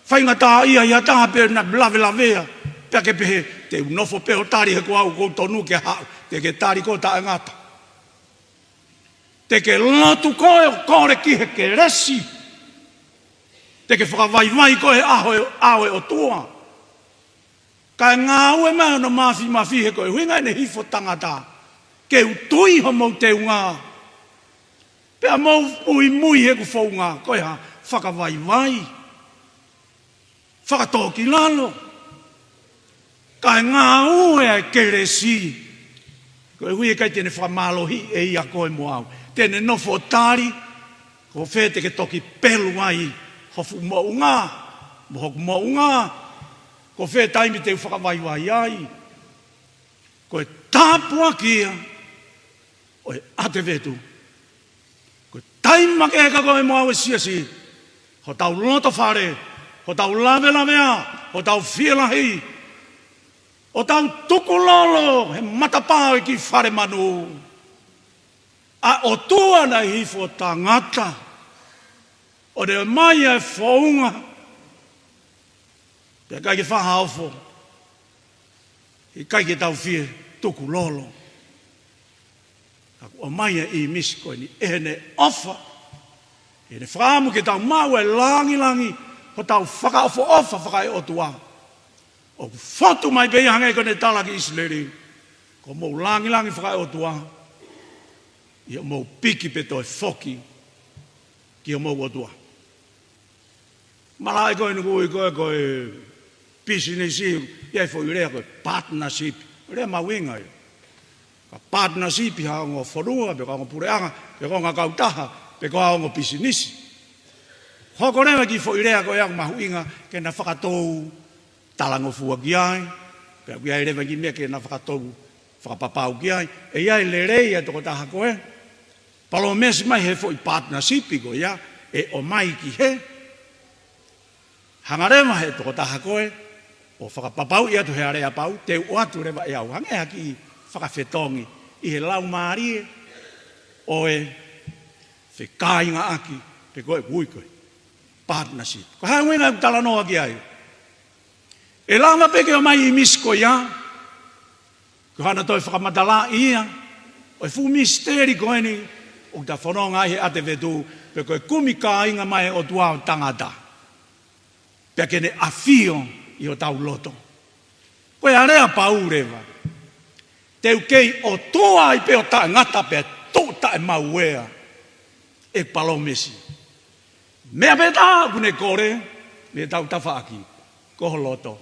faingataʻaʻia ʻi ha taha pea na lavelavea, pea ke pehē, te u nofo pē ʻo tali he ko au ʻoku ou tonu ke haʻu, te ke tali koe ʻo taʻengata. Te ke lotu koe ʻo kole ki he kelesi. Te ke fakavaivai koe he ʻao ʻo e, ʻao ʻo e ʻOtua. Kae ngāue mai hono mafimafi he ko e ʻuhinga ʻene hifo tangata. Ke u tui homou teunga. Pea mou muimui heʻeku founga, ko e hā? Fakavaivai. Fakatōkilalo. Kae ngāue ʻa e kelesi. Koeʻuhi ʻikai te ne fakamālohiʻi ʻe ia koe mo au. Te ne nofo ʻo tali, ko fē te ke toki pelu ai ho fuʻu moʻunga, mo hoku moʻunga, ko fē taimi te u fakavaivai ai. Ko e tāpuaki ia ʻo e ʻAtevetu. Ko e taimi makehe ka ko e mo au e siasi, hotau loto fale, hotau lavelavea, hotau fielahi, hotau tukulolo he matapā ʻo e kiʻi fale manu. ʻA e ʻOtua naʻe hifo tangata, ʻo ne ʻomai ʻa e founga, pea ʻikai ke faʻa ofo, ʻikai ke tau fie tukulolo. Ka kuo ʻomai ʻa e ʻīmisi ko eni ʻi heʻene ʻofa, ʻi heʻene fakaʻamu ke tau maʻu e langilangi, hotau fakaʻofoʻofa fakaeʻotua. ʻOku fotu mai pē ia hangē ko ʻene tala ki ʻIsileli, ko homou langilangi fakaeʻotua, ʻi hoʻomou piki pea toe foki ki homou ʻOtua. Malaʻe ko eni ʻoku ui ko e, ko e pisinisi, ʻi ai e foʻi lea ko e partnership. Lea mahuʻinga ia. Ka partnership ha ongo fonua, pe ko ha ongo puleʻanga, pe ko ha ongo kautaha, pe ko ha ongo pisinisi. Hoko leva e kiʻi foʻi lea ko ia ʻoku mahuʻinga ke na fakatou talangofua ki ai, pea ʻoku ʻi ai leva e kiʻi meʻa ke na fakatou fakapapau ki ai. ʻE ʻi ai e lelei ʻa e tokotaha ko ē palōmesi mai he foʻi partnership ko ia, ʻe ʻomai ki hē. Hanga leva he tokotaha ko ē ʻo fakapapauʻi atu he aleapau, te u ʻoatu leva ʻe au, hangē ha kiʻi fakafetongi ʻi he laumālie ʻo e fekāingaʻaki, pe ko e ʻoku ui ko e partnership. Ko e hā e ʻuhinga ʻoku talanoa ki ai? ʻE lava pē ke ʻomai e ʻīmisi ko ia, ko hano toe fakamatalaʻi ia ʻo e fuʻu misiteli ko eni ʻoku ta fononga ai he ʻAtevetu, pe ko e kumi kāinga mai e ʻOtua ʻo tangata, pea ke ne ʻafio ʻi hotau loto. Ko e aleapau leva, te u kei ʻOtua ai pē ʻo taʻengata pea tuʻu taʻemauea, ʻeku palōmesi. Meʻa pē taha ʻoku ne kole mei heʻetau tafaʻaki, ko ho loto.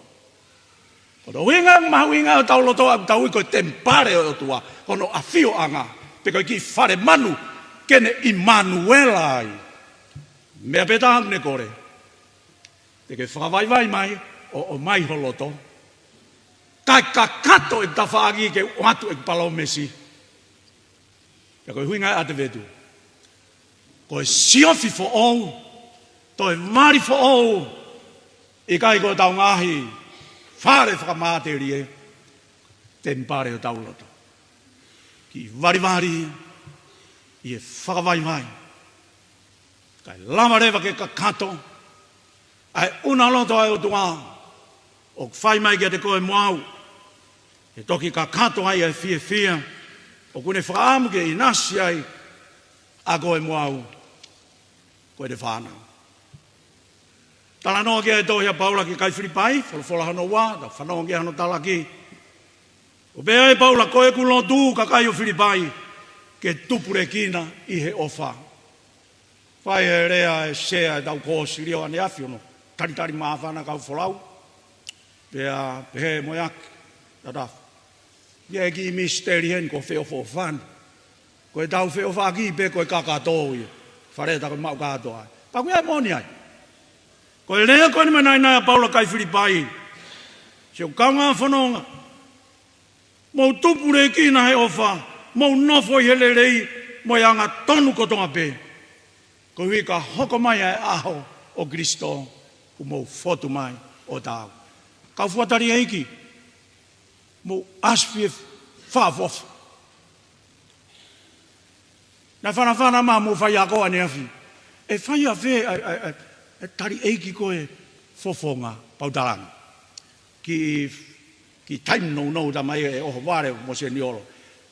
Ko hono ʻuhinga mahuʻinga ʻo hotau loto ʻoku tau ui ko e temipale ʻo e ʻOtua, ko hono ʻafioʻanga, pe ko e kiʻi fale manu ke ne ʻImanuela ai. Meʻa pē taha ʻoku ne kole, te ke fakavaivai mai ʻo ʻomai ho loto, kae kakato ʻeku tafaʻaki ke u ʻoatu ʻeku palōmesi. Pea ko e ʻuhinga ia ʻa e ʻAtevetu, ko e siofi foʻou, toe vali foʻou, ʻikai ko hotau ngaahi fale fakamatelie, temipale hotau loto. Kiʻi valivali ʻi he fakavaivai, kae lava leva ke kakato ʻa e ʻuna loto ʻa e ʻOtua ʻoku fai mai kiate koe mo au, he toki kakato ai ʻa e fiefia ʻoku ne fakaʻamu ke ʻinasi ai ʻa koe mo au, ko ʻene fānau. Talanoa ki ai e tohi ʻa Paula ki he kakai Filipai, folofola hono ua, tau fanongo ki ai hono talaki. ʻOku pehē ʻe Paula, ko ʻeku lotu, kakai ʻo Filipai, ke tupulekina ʻi he ʻofa. Fai e lea ʻe Sea ʻetau kōsilio ʻaneafi, hono talitali māfana kau folau. Pea pehē mo e aki, tata. ʻI ai e kiʻi misiteli heni ko e feʻofoʻofani. Ko ʻetau feʻofaʻaki pē ko e kakato ia. Fale ta ko e maʻu kātoa. Pea ko ia e moʻoni ai. Ko e lea ko eni mei he naʻinaʻi ʻa Paula ki he kakai Filipai. Siʻoku kaungā fononga. Mou tupulekina he ʻofa. Mou nofo ʻi he lelei. Mo e angatonu kotoa pē. Koeʻuhi ka hoko mai ʻa e ʻaho ʻo Kilisitō, kuo mou fotu mai ʻo taau. Kau fua tali ʻeiki, mou ʻasi fie fakaʻofoʻofa. Naʻe fanafana mai hoʻomou faiako ʻaneafi. ʻE fai ʻafē ʻa e, ʻa e, ʻa e, ʻa e tali ʻeiki ko e fofonga, pau talanga. Kiʻi, kiʻi taimi nounou tamai ʻe ʻohovale mo seniolo.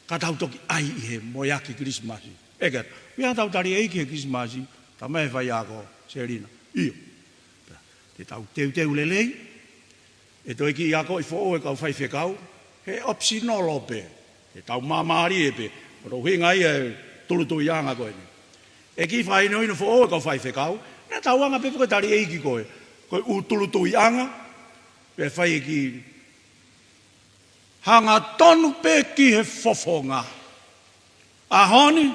Ka tau toki ʻai ʻi he moeaki Kilisimasi. ʻE ke, ʻi ai haʻatau tali ʻeiki he Kilisimasi, tamai e faiako, Selina. ʻIo. Te tau teuteu lelei, ʻe toe kiʻi akoʻi foʻou e kau faifekau, he optional pē, he tau māmālie pē, ko hono ʻuhinga ia e tulutuiʻanga ko eni. ʻE kiʻi fakahinohino foʻou e kau faifekau, naʻa tau anga pē foki e tali ʻeiki ko e, ko e ʻū tulutuiʻanga, pea fai e kiʻi hangatonu pē ki he fofonga. ʻAho ni,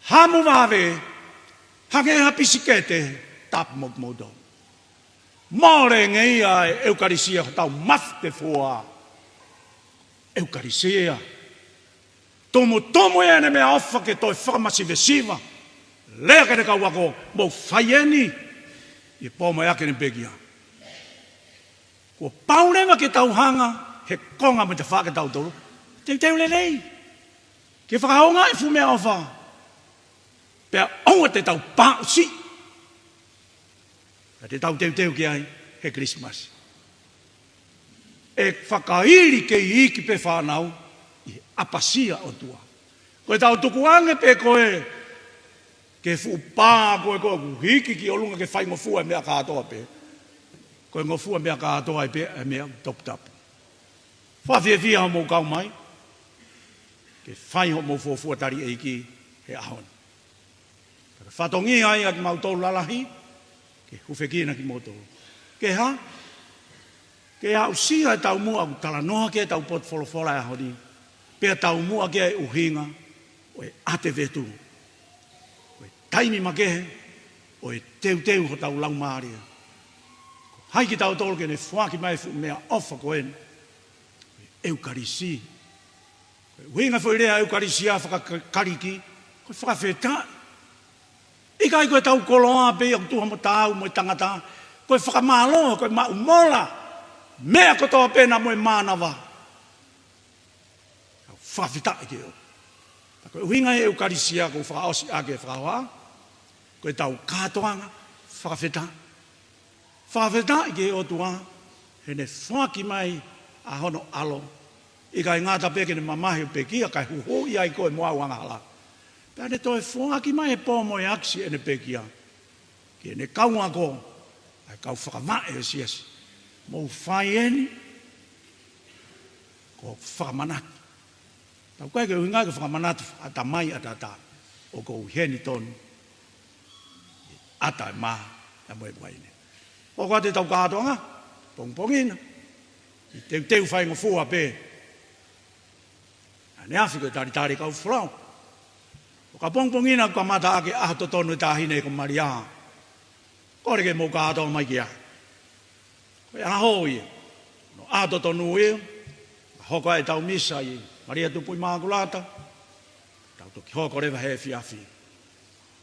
hamu vave, hangē ha pisikete, tapu mo kimoutolu. Mole ngeia e ʻEukalisia, hotau mafu ke fua. ʻEukalisia. Tumutumu ia ʻene meʻaʻofa ke toe fakamasivesiva. Lea ki heʻene kau ako, mou fai eni. ʻI he pō mai ake ʻene pekia. Kuo pau leva ke tau hanga, he konga mo e tafaʻaki ʻatautolu. Teuteu lelei. Ke fakaongo e fuʻu meʻaʻofa. Pea ʻoua te tau paʻusi. Ka te tau teuteu ki ai, he Kilisimasi. ʻE fakaili ke iiki pē fānau, ʻi he ʻapasia ʻOtua. Ko e tau tukuange pē ko e, ke fuʻu pā ko e ko e kuo hiki ki ʻolunga ke faingofua e meʻa kātoa pē. Ko e ngofua meʻa kātoa ai pē, e meʻa toputapu. Fakafiefia hoʻomou kau mai, ke fai hoʻomou fuofua tali ʻeiki he ʻaho ni. Ka fatongia ai ʻa kimautolu lalahi, ke hufekina kimoutolu. Ke hā? Ke aʻusia e taumuʻa ʻoku talanoa ki ai ʻetau potu folofola e ʻaho ni. Pea taumuʻa ki ai e ʻuhinga, ʻo e ʻatevetu. Ko e taimi makehe, ʻo e teuteu hotau laumālie. Ko hai kitautolu ke ne foaki mai e fuʻu meʻaʻofa ko eni. ʻEukalisi. Ko e ʻuhinga foʻi lea ʻEukalisia fakaKalisi, ko e fakafetaʻi. ʻIkai ko e tau koloa pē ia ʻoku tuha mo taau mo e tangata, ko e fakamālō, ko e maʻumola, meʻa kotoa pē naʻa mo e mānava. Tau fakafetaʻi ki he ʻOtua. Pea ko e ʻuhinga e ʻEukalisia ʻoku fakaʻosi ʻaki e fakahoha, ko e tau kātoanga, fakafetaʻi. Fakafetaʻi ki he ʻOtua, heʻene foaki mai ʻa hono ʻAlo, ʻikai ngata pē ke ne mamahi ʻo pekia kae huhuʻi ai koe mo au angahala. Pea ne toe foaki mai he pō mo e ʻakisi ʻene pekia. Ki heʻene kau ako, ʻa e kau fakavaʻe ʻo e siasi. Mou fai eni, ko e fakamanatu. Tau kai ke ʻuhinga ke fakamanatu, ʻatamai ʻataʻatā, ʻoku ou ʻi heni tonu. ʻAta e mā, ʻa mo e uaine. ʻOku ʻa te tau kātoanga, pongipongi na. ʻI teuteu faingofua pē. ʻAneafi ko e talitali kau folau. ʻOka pongipongi na kamata ʻaki ʻaho totonu e taʻahine ko Malia. Kole ke mou kātoa mai ki ai. Ko e ʻaho ia. Ko hono ʻaho totonu ia. Ka hoko ai ʻetau misa ʻi Malia Tupu ʻImakulata. Tau toki hoko leva he efiafi.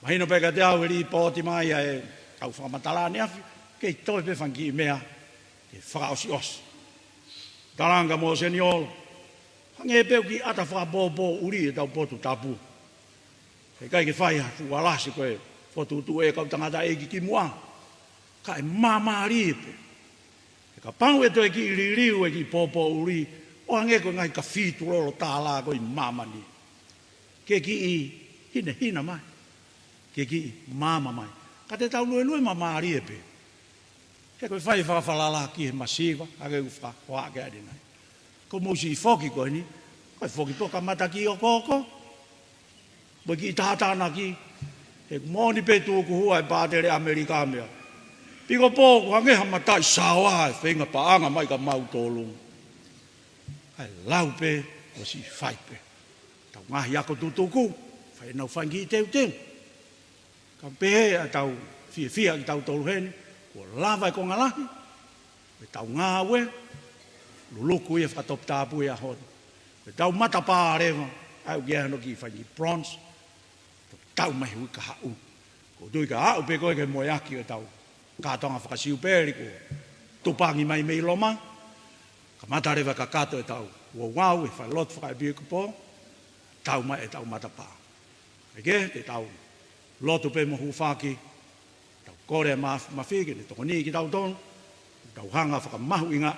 Mahino pē kiate au he lipooti mai ʻa e kau fakamatala ʻaneafi. Kei toe pē fanga kiʻi meʻa. Ke fakaʻosiʻosi. Talanga mo seniolo. Hangē pē ʻoku kiʻi ʻata fakapōpōʻuli ʻetau potu tapu. Heʻikai ke fai ha fuʻu alasi ko e fokotuʻutuʻu e kau tangataʻeiki kimuʻa. Ka ʻe māmālie pē. He kapau ʻe toe kiʻi liliu e kiʻi pōpōʻuli, ʻo hangē ko e ngaahi kafī tulolo tālā ko ē ʻi māmani. Ke kiʻi hinehina mai. Ke kiʻi maama mai. Ka te tau luelue māmālie pē. He ko e fai fakafalala ki he masiva, hangē ʻoku fakahoa ke ʻalinai. Ko e mou siʻi foki ko eni, ko e foki pē ʻo kamata kiʻi okooko. Mo e kiʻi tātānaki, he ʻoku moʻoni pē tukuhua e pātele ʻAmelika meʻa. Piko pō, ʻoku hangē ha mataʻi saoa e feinga paʻanga mai kia mautolu. Kae lau pē, ʻo siʻi fai pē. Tau ngaahi ako tutuku, fai ʻenau fanga kiʻi teuteu. Ka pehē ʻa ʻetau fiefia kitautolu heni, kuo lava e konga lahi, ʻetau ngāue, luluku ia fakatoputapu ia honi. ʻEtau matapā leva, ʻa ia ʻoku ʻi ai hano kiʻi fanga kiʻi bronze, tau mai hui kahaʻu. Ko e tui ka aʻu pē ko ē ke moeaki ʻetau kātoanga fakasiupeli kuo tupangi mai mei Loma, kamata leva kakato ʻetau uauau, e fai lotu fakaʻepisikopō, tau mai ʻetau matapā. Kae kehe, te tau lotu pē mo hūfaki, tau kole ʻa e Māfimafi ke ne tokoniʻi kitautolu, tau hanga fakamahuʻingaʻi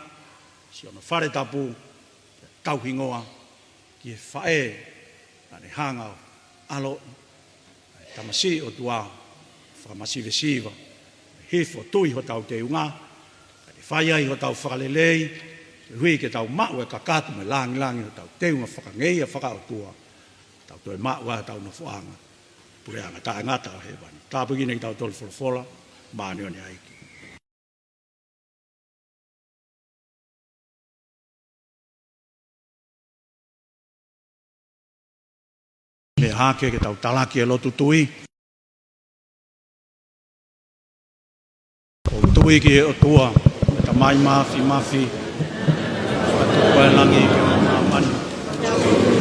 siʻono fale tapu, tau hingoa ki he faʻē, naʻa ne hanga ʻo ʻaloʻi ʻa e tamasiʻi ʻOtua, fakamasivesiva, hifo tui hotau teunga, kae fai ai hotau fakalelei, ʻuhi ke tau maʻu e kakato mo e lāngilangi hotau teunga fakangeia fakaʻotua, tau toe maʻu ai hotau nofoʻanga, puleʻanga taʻengata ʻo hēvani. Tāpuekina kitautolu folofola, māʻoniʻoni ʻa e ʻEiki. Meʻa hake ke tau talaki e lotu tui. ʻOku ou tui ki he ʻOtua, ko e Tamai Māfimafi, ʻa e Tupu ʻo e langi mo e māmani.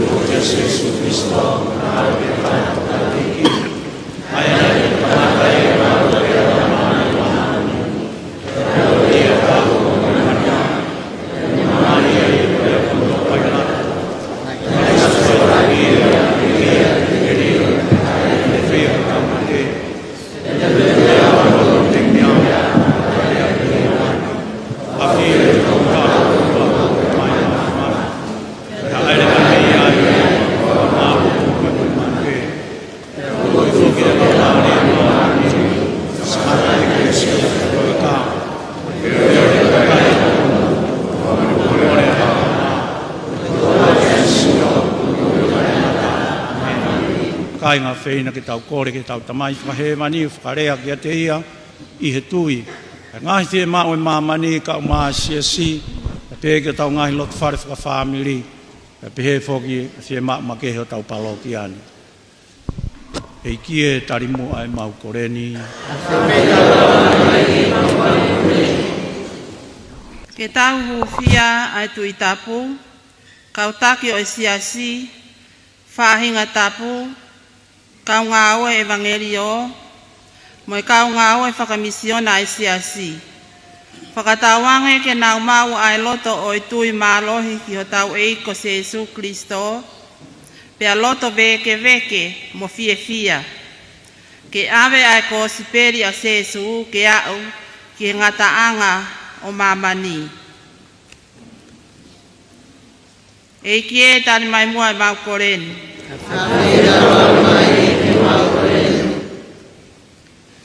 Ko Sīsū Kalaisi, ʻa ia naʻe tangata ʻi he ngaahi Kāinga feina, ke tau kole ki heʻetau Tamai Fakahēvani ʻo fakalea kiate ia ʻi he tui ʻa e ngaahi fiemaʻu ʻa e māmani kae ʻumaʻā ʻa e siasi, pea pehē ki hotau ngaahi lotofale fakafāmili, pea pehē foki ʻa e fiemaʻu makehe hotau palokia ni. ʻEiki ē, tali muʻa ʻemau kole ni. Ke tau hūfia ʻa e Tuʻi Tapu, kau taki ʻo e siasi, faʻahinga tapu, kau ngāue ʻevangeliō, mo e kau ngāue fakamisiona ʻa e siasi. Fakatauange ke nau maʻu ʻa e loto ʻo e tui mālohi ki hotau ʻEiki ko Sīsū Kalaisi, pea loto vēkeveke mo fiefia ke ʻave ʻa e kosipeli ʻa Sīsū ke aʻu ki he ngataʻanga ʻo māmani. ʻEiki ē, tali mai muʻa ʻemau kole ni.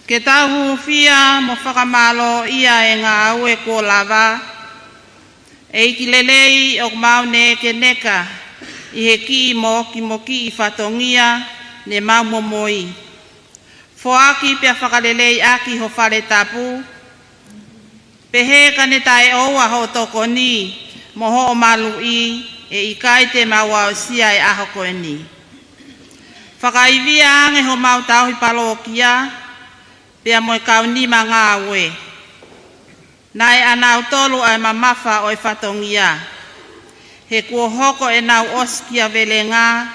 Ke tau hūfia mo fakamālōʻia e ngāue kuo lava, ʻEiki lelei ʻoku mau nekeneka ʻi he kiʻi mokimokiʻi fatongia ne mau momoi. Foaki pea fakaleleiʻaki ho fale tapu, pehē ka ne taʻeʻoua hoʻo tokoni mo hoʻo maluʻi, ʻe ʻikai te mau aʻusia e ʻaho ko eni. Fakaivia ange homau tauhi palokia, pea mo e kau nima ngāue. Naʻe ʻanautolu ʻa e mamafa ʻo e fatongia, he kuo hoko ʻenau ʻosikiavelenga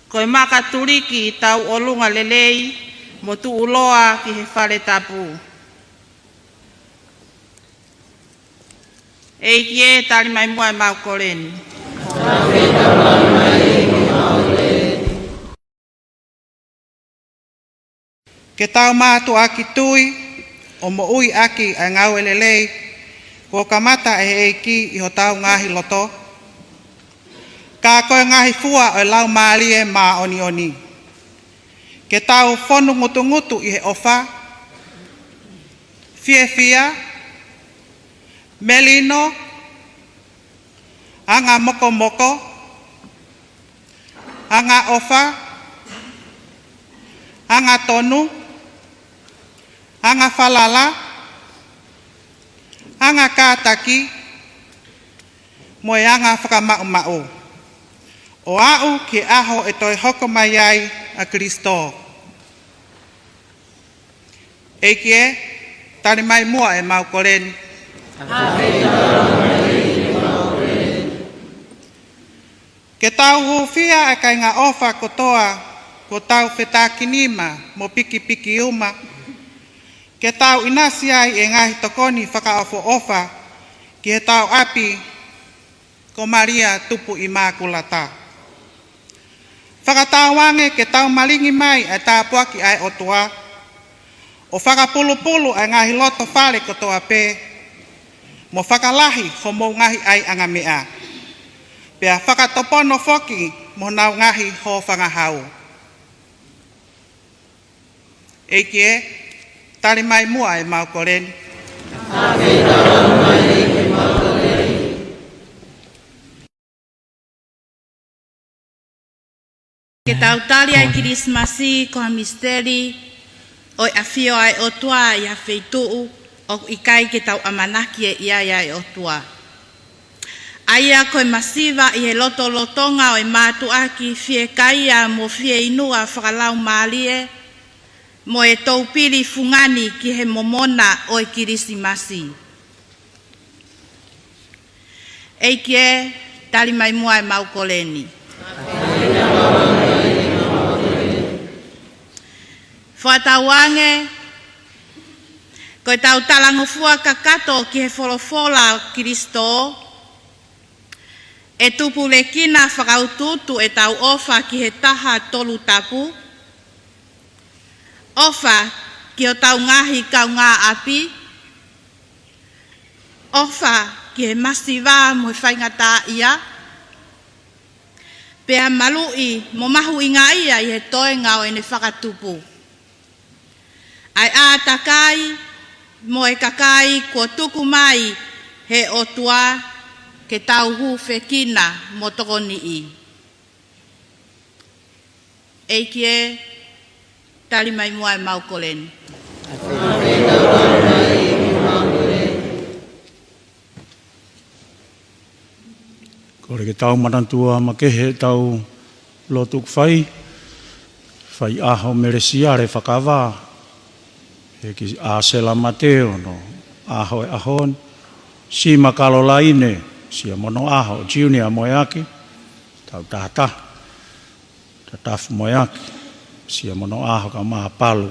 ko e makatuliki tauʻolunga lelei mo tuʻuloa ki he fale tapu. ʻEiki ē, tali mai muʻa ʻemau kole ni. Ke tau mātuʻaki tui ʻo moʻui ʻaki ʻa e ngāue lelei kuo kamata ʻe he ʻEiki ʻi hotau ngaahi loto, ka ko e ngaahi fua ʻo e Laumālie Māʻoniʻoni. Ke tau fonu ngutungutu ʻi he ʻofa, fiefia, Melino, anga mokomoko, anga ʻofa, anga tonu, anga falala, anga kātaki, mo e anga fakamaʻumaʻu, ʻo aʻu ki he ʻaho ʻe toe hoko mai ai ʻa Kilisitō. ʻEiki ē, tali mai muʻa ʻemau kole ni. Ke tau hūfia ʻa e kāinga ʻofa kotoa, kuo tau fetākinima mo pikipiki uma. Ke tau ʻinasi ai ʻi he ngaahi tokoni fakaʻofoʻofa ki heʻetau ʻapi, ko Malia Tupu ʻImākulata. Fakatauange ke tau malingi mai ʻa e tāpuaki ʻa e ʻOtua, ʻo fakapulupulu ʻa e ngaahi loto fale kotoa pē, mo fakalahi homou ngaahi ʻaiʻanga meʻa, pea fakatopono foki mo honau ngaahi hōfangahau. ʻEiki ē, tali mai muʻa ʻemau kole ni. Ke tau tali ʻa e Kilisimasi ko ha misiteli ʻo e ʻafio ʻa e ʻOtua ʻi ha feituʻu ʻoku ʻikai ke tau ʻamanaki ʻe ʻi ai ʻa e ʻOtua. ʻA ia ko e masiva ʻi he lotolotonga ʻo e mātuʻaki fiekaia mo fieinua fakalaumālie, mo e toupili fungani ki he momona ʻo e Kilisimasi. ʻEiki ē, tali mai muʻa ʻemau kole ni. Fakatauange, ko ʻetau talangofua kakato ki he folofola ʻo Kilisitō, ʻe tupulekina fakautuutu ʻetau ʻofa ki he Taha Tolu Tapu, ʻofa ki hotau ngaahi kaungāʻapi, ʻofa ki he masiva mo e faingataʻaʻia, pea maluʻi mo mahuʻingaʻia ʻi he toenga ʻo ʻene fakatupu ʻa e ʻātakai mo e kakai kuo tuku mai he ʻOtua ke tau hūfekina mo tokoniʻi. ʻEiki ē, tali mai muʻa ʻemau kole ni. Kole ke tau manatua makehe ʻetau lotu ʻoku fai, fai ʻaho Melesiale Fakavā, ʻEiki ʻĀsela Mateo, ʻo e ʻaho ʻo e ʻaho ni, Sima Kalolaine Siamono ʻAho, Junior Moeaki, tau tahataha, Tatafu Moeaki, Siamono ʻAho, kae ʻumaʻā Palu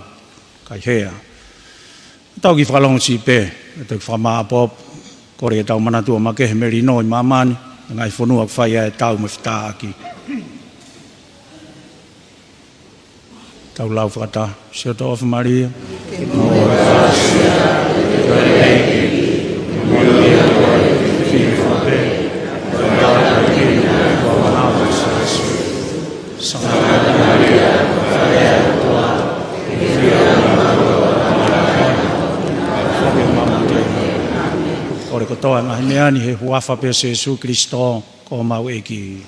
Kaihea. Tau kiʻi fakalongo siʻi pē, tau kiʻi fakamāʻopoʻopo, kole ke tau manatua makehe Melino ʻi māmani, ngaahi fonua ʻoku fai ai e tau mo e fetāʻaki. Tau lau fakataha. Siʻoto ʻofa Malia. Kole kotoa e ngaahi meʻa ni he huafa pē ʻo Sīsū Kilisitō ko homau ʻEiki.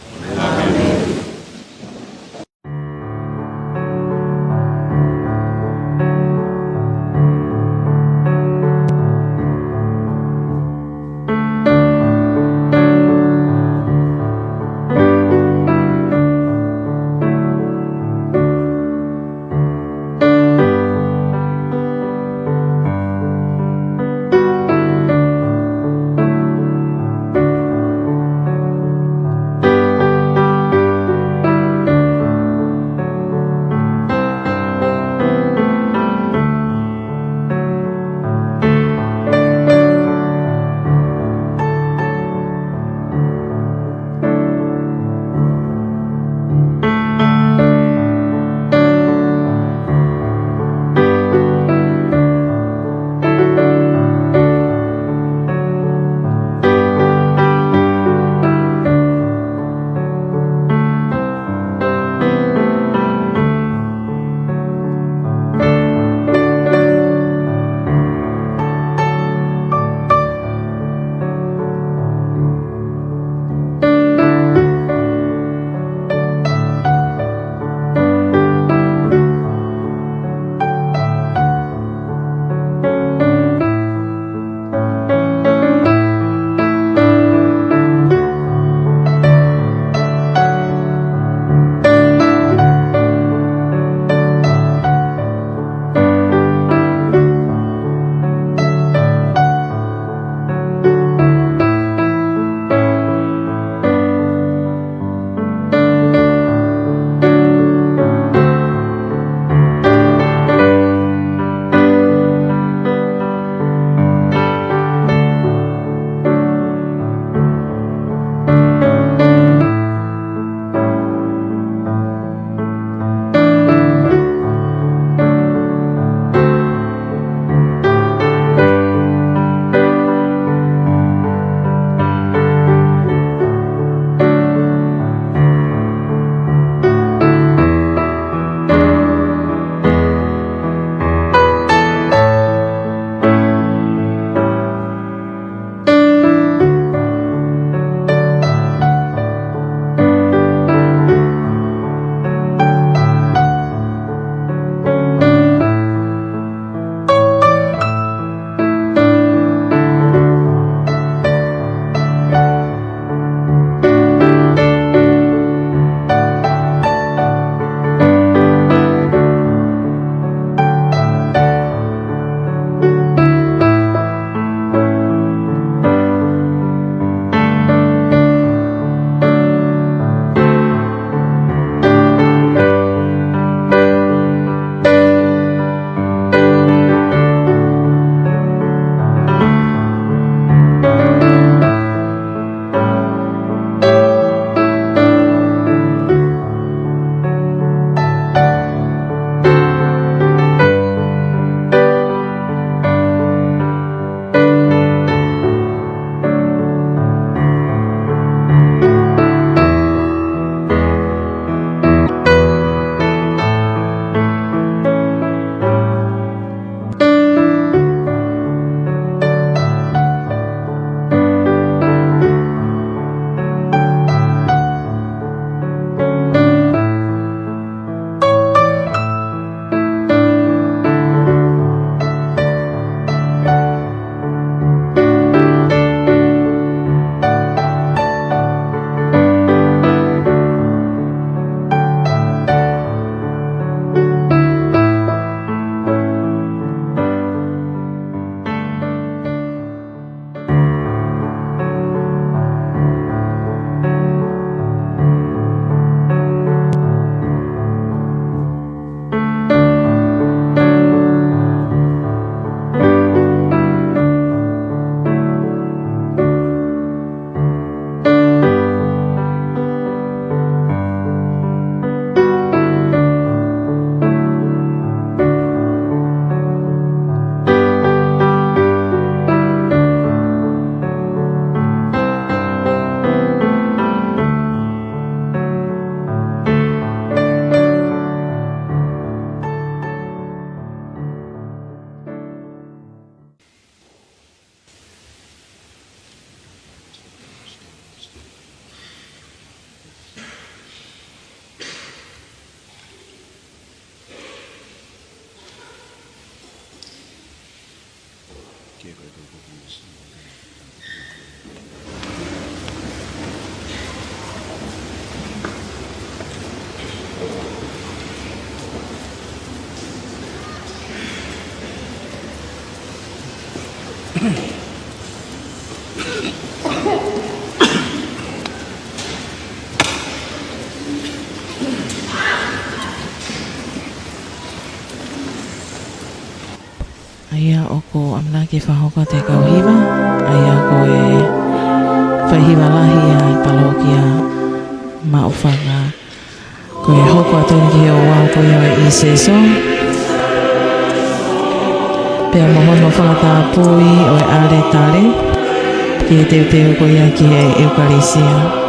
ʻA ia ʻoku ʻamanaki ke fakahoko atu ʻe he kau hiva, ʻa ia ko e faihiva lahi ʻa e palokia Maʻufanga. Ko e hoko atu eni ki he ouau ko ia ʻo e ʻīsesō, pea mo hono fakatapui ʻo e ʻaletale, ki he teuteu ko ia ki he ʻEukalisia.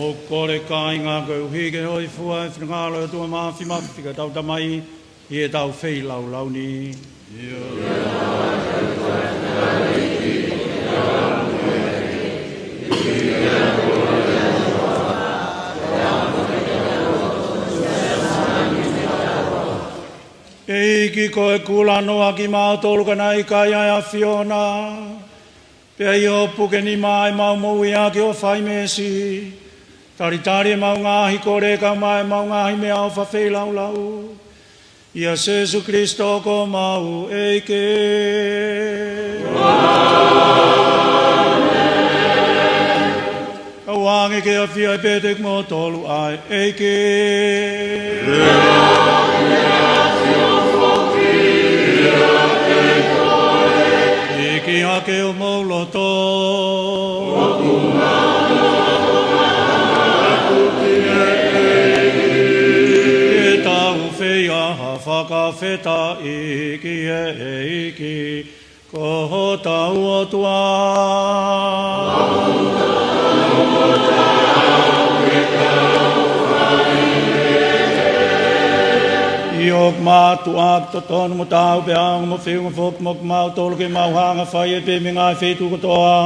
ʻOku kole kāinga koeʻuhi ke hōifua ʻi he finangalo ʻo e ʻOtua Māfimafi, ko hotau Tamai, ʻi heʻetau feilaulau ni. ʻEiki, ko e kulanoa kimautolu ka naʻe ʻikai ʻa e ʻAfiona, pea ʻi hoʻo puke nima ʻemau moʻui ʻaki hoʻo fai meesi. Talitali ʻemau ngaahi kole kae ʻumaʻā ʻemau ngaahi meʻaʻofa feilaulau, ʻia Sēsū Kalaisi ko homau ʻEiki. Tauange ke ʻafio pē ʻiate kimoutolu ʻa e ʻEiki. ʻIki hake homou loto. Ke tau fai ha fakafetaʻi ki he ʻEiki, ko hotau ʻOtua. ʻIo, ʻoku mātuʻaki totonu mo taau pea ʻoku ongo mo feʻunga foki mo kimautolu ke mau hanga ʻo fai ʻe pē mei he ngaahi feituʻu kotoa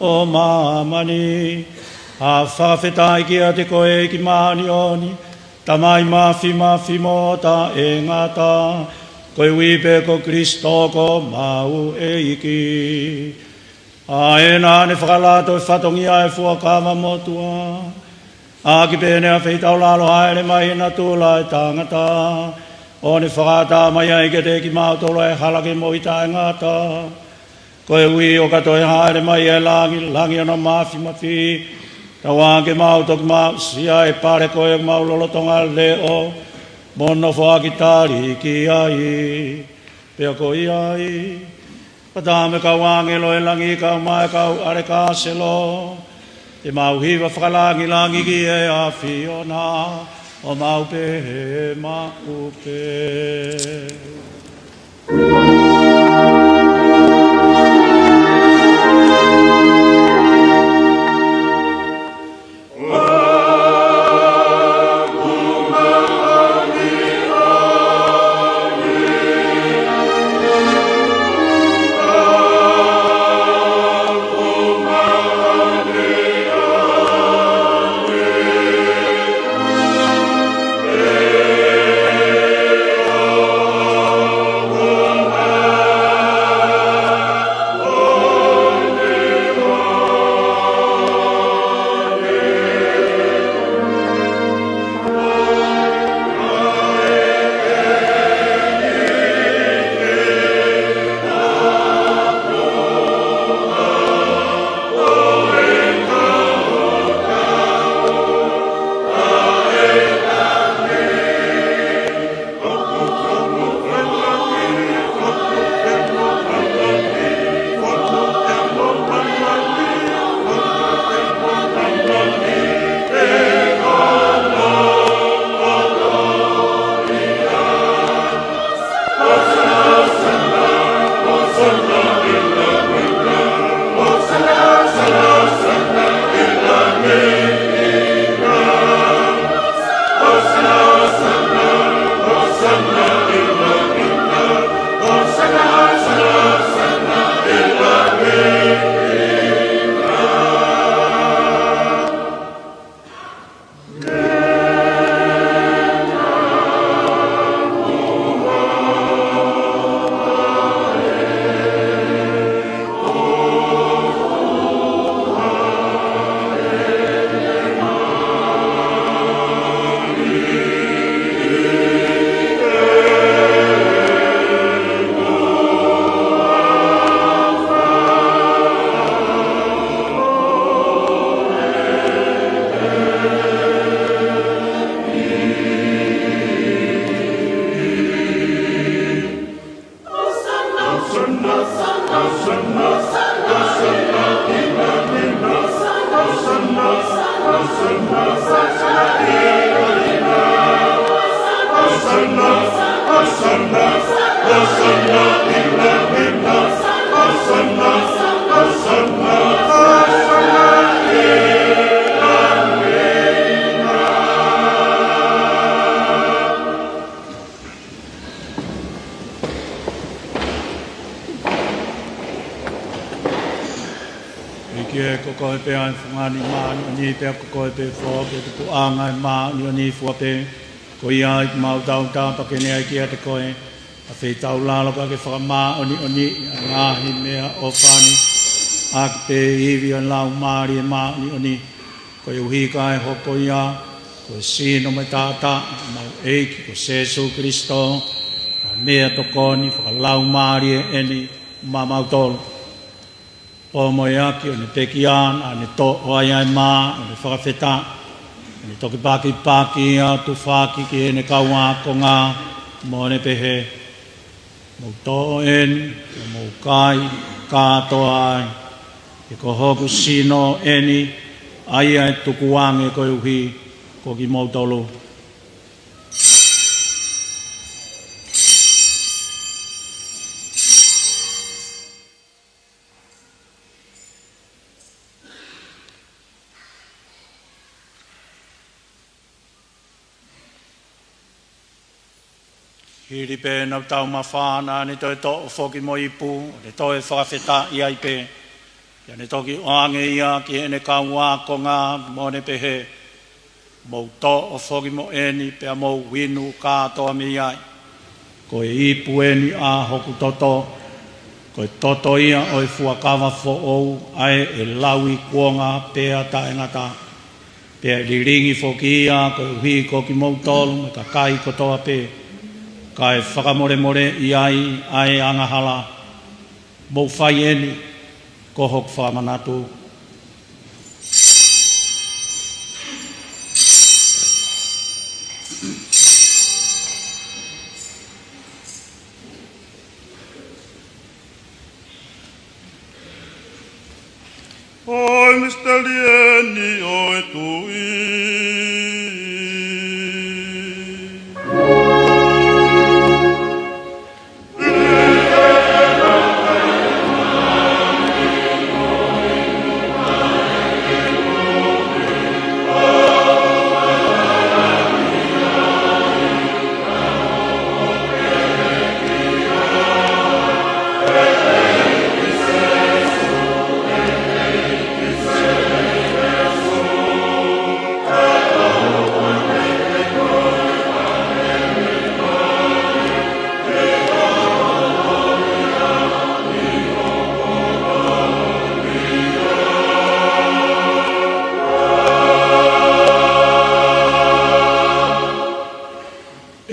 ʻo māmani ha fakafetaʻi kiate koe, ʻEiki māʻoniʻoni, Tamai Māfimafi mo taʻengata, koeʻuhi pē ko Kalaisi ko homau ʻEiki. ʻA ē naʻa ne fakalato ʻa e fatongia ʻo e fuakava motuʻa, ʻaki pē ʻene ʻafeitaulalo ʻo hāʻele mai ʻi he natula ʻo e tangata, ʻo ne fakaʻatā mai ai kiate kimautolu ʻa e hala ki he moʻui taʻengata. Koeʻuhi ʻo ka toe hāʻele mai ʻa e langilangi ʻo hono māfimafi, tauange ke mau toki maʻu ʻa e pale ko ē ʻoku mau lolotonga leʻo mo nofoʻaki tali ki ai. Pea ko ia ai, fakataha mo e kau ʻāngelo ʻo e langi kae ʻumaʻā e kau ʻalekāselo, te mau hiva fakalangilangi ki he ʻAfiona, ʻo mau pehē maʻu pē. ʻEiki, ko koe pē ʻa e fungani māʻoniʻoni, pea ko koe pē foki ʻa e tupuʻanga ʻo e māʻoniʻoni fua pē. Ko ia ʻoku mau tautapa ke ne ʻai kiate koe ʻa e feitaulalo ka ke fakamāʻoniʻoniʻi ʻa e ngaahi meʻaʻofa ni ʻaki pē ʻa e ivi ʻo e Laumālie Māʻoniʻoni. Koeʻuhi kae hoko ia ko e sino mo e taʻataʻa ʻo homau ʻEiki ko Sēsū Kalaisi, ʻa e meʻatokoni fakalaumālie eni maʻamautolu. ʻO mo e ʻaki ʻo ne pekia, naʻa ne toʻo ai ʻa e mā ʻo ne fakafetaʻi, ʻo ne toki pakipaki ʻo tufaki ki heʻene kau ākonga, mo ne pehē: Mou toʻo eni, ʻo mou kai kātoa ai, he ko hoku sino eni, ʻa ia ʻe tukuange koeʻuhi ko kimoutolu. Hili pē ʻenau taumafana, naʻa ne toe toʻo foki mo e ipu, ʻo ne toe fakafetaʻi ai pē. Pea ne toki ʻoange ia ki heʻene kau ākonga, mo ne pehē: Mou toʻo foki mo eni, pea mou inu kātoa mei ai. Ko e ipu eni ʻa hoku toto, ko e toto ia ʻo e fuakava foʻou, ʻa ē ʻe lauikuonga pea taʻengata. Pea ʻe lilingi foki ia koeʻuhi ko kimoutolu mo e kakai kotoa pē, kae fakamolemoleʻi ai ʻa e angahala. Mou fai eni ko hoku fakamanatu. Ko e misiteli eni ʻo e tuʻi.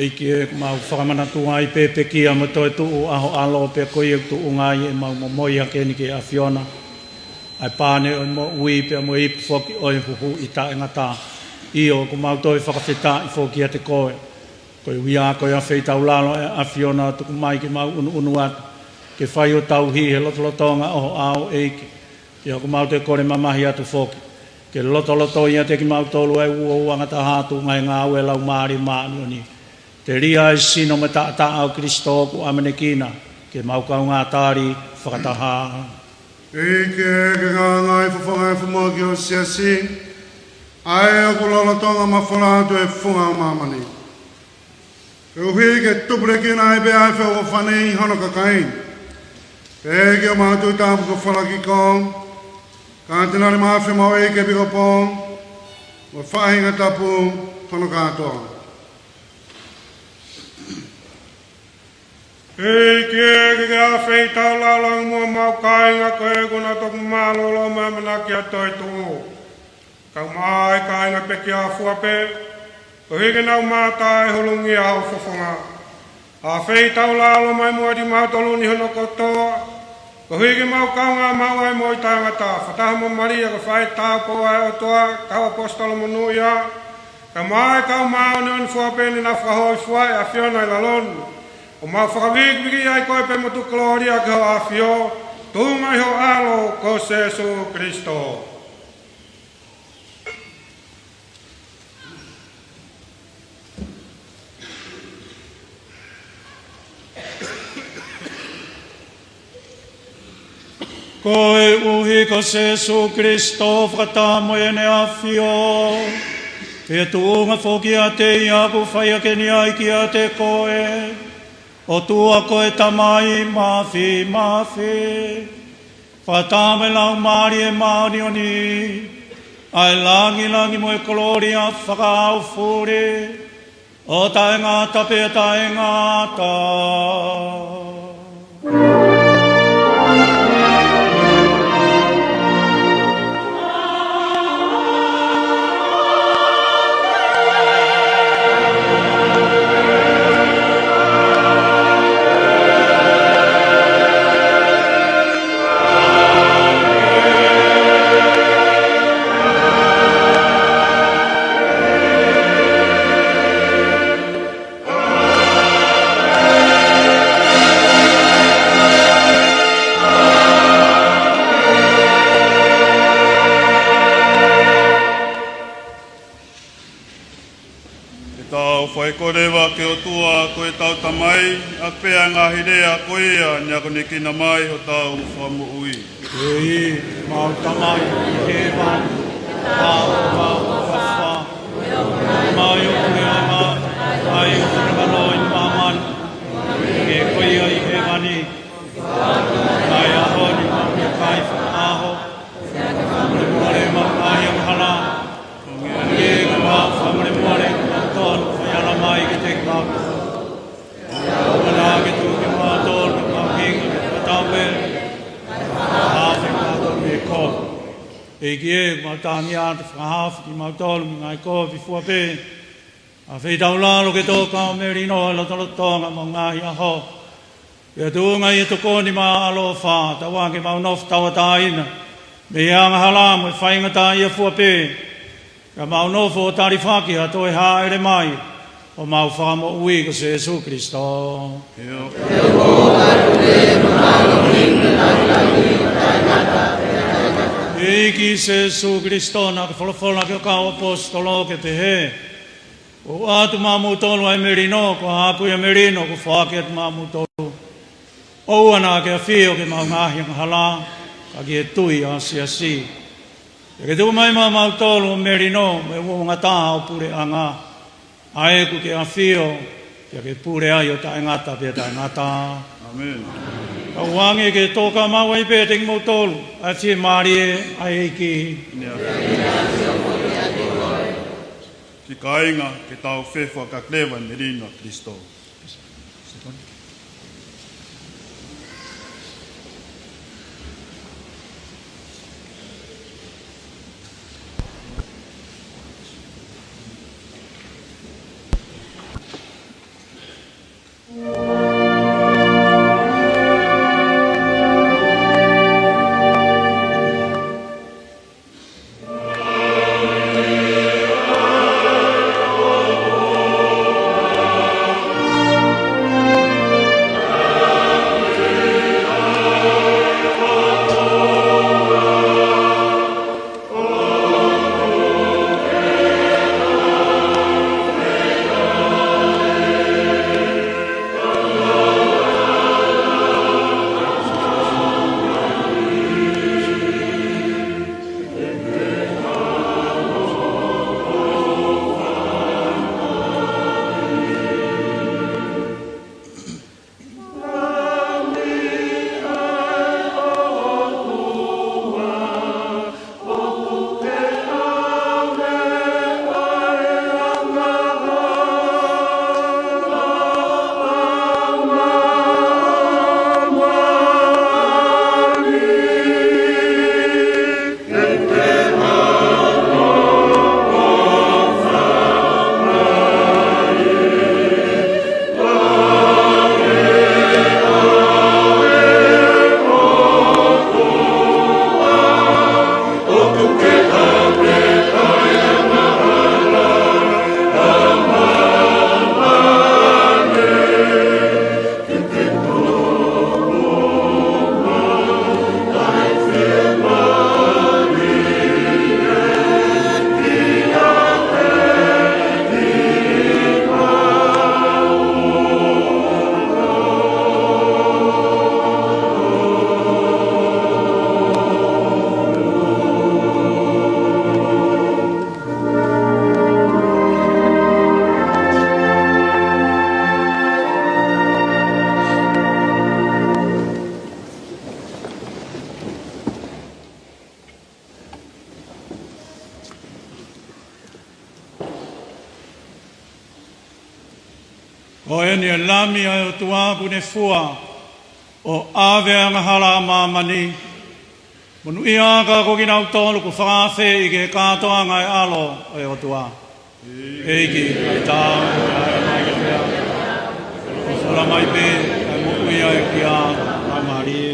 ʻEiki ē, ʻoku mau fakamanatu ai pē ʻa e pekia mo e toetuʻu ʻa ho ʻAlo, pea ko ia ʻoku tuʻunga ai ʻemau momoi hake eni ki he ʻAfiona ʻa e pane ʻo e moʻui pea mo e ipu foki ʻo e huhuʻi taʻengata. ʻIo, ʻoku mau toe fakafetaʻi foki kiate koe koeʻuhi ko e feitaulalo ʻa e ʻAfiona ʻoku tuku mai ke mau ʻunuʻunu atu, ke fai ʻo tauhi he lotolotonga ʻo ho ʻao, ʻEiki. Pea ʻoku mau toe kole mamahi atu foki ke lotoloto ʻiate kimautolu ʻa e uouangataha tuʻunga he ngāue ʻa e Laumālie Māʻoniʻoni, telia ʻa e sino mo e taʻataʻa ʻo Kalaisi ʻoku ʻamanekina ke mau kaungā tali fakataha. ʻEiki ē, ke ke hanga ʻo fofonga e fumoa ki ho siasi, ʻa ē ʻoku lolotonga mafola atu he funga ʻo māmani, koeʻuhi ke tupulekina ai pē ʻa e feʻofoʻofani ʻi hono kakai. Pea ke ʻomai ʻa e tui tapu ko e falakiko, ka te nali mafi mo e ʻEiki ʻEpikopō, mo e faʻahinga tapu hono kātoa. ʻEiki ē, ke ke ʻafeitaulalo ange muʻa homau kāinga ko ē kuo nau toki mālōlō mo ʻamanaki ʻa e toetuʻu. Kae ʻumaʻā ʻa e kāinga pekia fua pē, koeʻuhi ke nau mātā ʻa e hūlungia ʻa ho fofonga. ʻAfeitaulalo mai muʻa kimautolu ni hono kotoa, koeʻuhi ke mau kaungā maʻu ʻa e moʻui taʻengata, fakataha mo Malia ko e faʻē taupou ʻa e ʻOtua, kau ʻaposetolo monūʻia, kae ʻumaʻā ʻa e kau māʻoniʻoni fua pē ne nau fakahōifua ʻa e ʻAfiona ʻi lalo ni. ʻO mau fakavikivikiʻi ai koe pē mo tuku kolōlia ki ho ʻAfio, tuʻunga ʻi ho ʻAlo ko Sēsū Kalaisi. Koeʻuhi ko Sēsū Kilisitō, fakataha mo ʻEne ʻAfio, pea tuʻunga foki ʻiate ia, ʻoku fai hake ni ai kiate koe, ʻOtua ko e Tamai Māfimafi, fakataha mo e Laumālie Māʻoniʻoni, ʻa e langilangi mo e kolōlia fakaʻaufuli, ʻo taʻengata pea taʻengata. Ke tau faikole leva ki he ʻOtua ko ʻetau Tamai, ʻa pea ngaahi lea ko ia naʻe akonekina mai hotau Fakamoʻui. ʻEiki, ʻemau Tamai ʻi hēvani, ke tau fafa, mai hoʻo puleʻanga, ʻai hoʻo finangalo ʻi māmani, hangē ko ia ʻi hēvani. Mai ʻaho ni haʻamau meʻakai fakaʻaho, fakamolemole ʻemau ngaahi angahala, hangē ko ʻemau fakamolemole ʻa kinautolu ʻoku fai angahala mai kiate kimautolu. Pea ʻoua naʻa ke tuku kimautolu ki he mahuʻinga, ka ke fakatauele, kae fakahaofi kimautolu mei he kovi. ʻEiki ē, ʻoku mau tangi atu, fakahaofi kimautolu mei he ngaahi kovi fua pē. ʻA e feitaulalo ke tō kau melino ʻi he lotolotonga ʻemau ngaahi ʻaho. Pea tuʻunga ʻi he tokoni mo e ʻaloʻofa, tauange ke mau nofo tauʻatāina mei he angahala mo e faingataʻaʻia fua pē, ka mau nofo ʻo talifaki ʻa e toe hāʻele mai ʻo homau Fakamoʻui ko Sēsū Kilisitō. ʻEiki Sēsū Kilisitō, naʻa ke folofola ki hoʻo kau ʻaposetolo ke pehē: Kuo u ʻoatu maʻamoutolu ʻa e melino, ko haʻaku ia melino kuo u foaki atu maʻamoutolu. ʻOua naʻa ke ʻafio ki heʻemau ngaahi angahala, ka ki he tui ʻa e siasi. Pea ke tuku mai maʻamoutolu ʻa e melino mo e uouangataha ʻo e puleʻanga, ʻa ia kuo ke ʻafio, pea ke pule ai ʻo taʻengata pea taʻengata. ʻĀmeni. Tauange ke tō kau maʻu ai pē ʻiate kimoutolu ʻa e fiemālie ʻa e ʻEiki. Siʻi kāinga, ke tau fefakaleva ʻi he melino ʻa Kilisitō. Ko eni e Lami ʻa e ʻOtua kuo ne fua ʻo ʻave ʻa e angahala ʻa māmani. Monūʻia ā ka ko kinautolu kuo fakaafeʻi ki he kātoanga ʻo e ʻAlo ʻo e ʻOtua. ʻEiki, ʻoku ʻikai te u taau ke u ʻalu mai ki he ʻea, kae folofola mai pē, kae moʻui au ki he laumālie.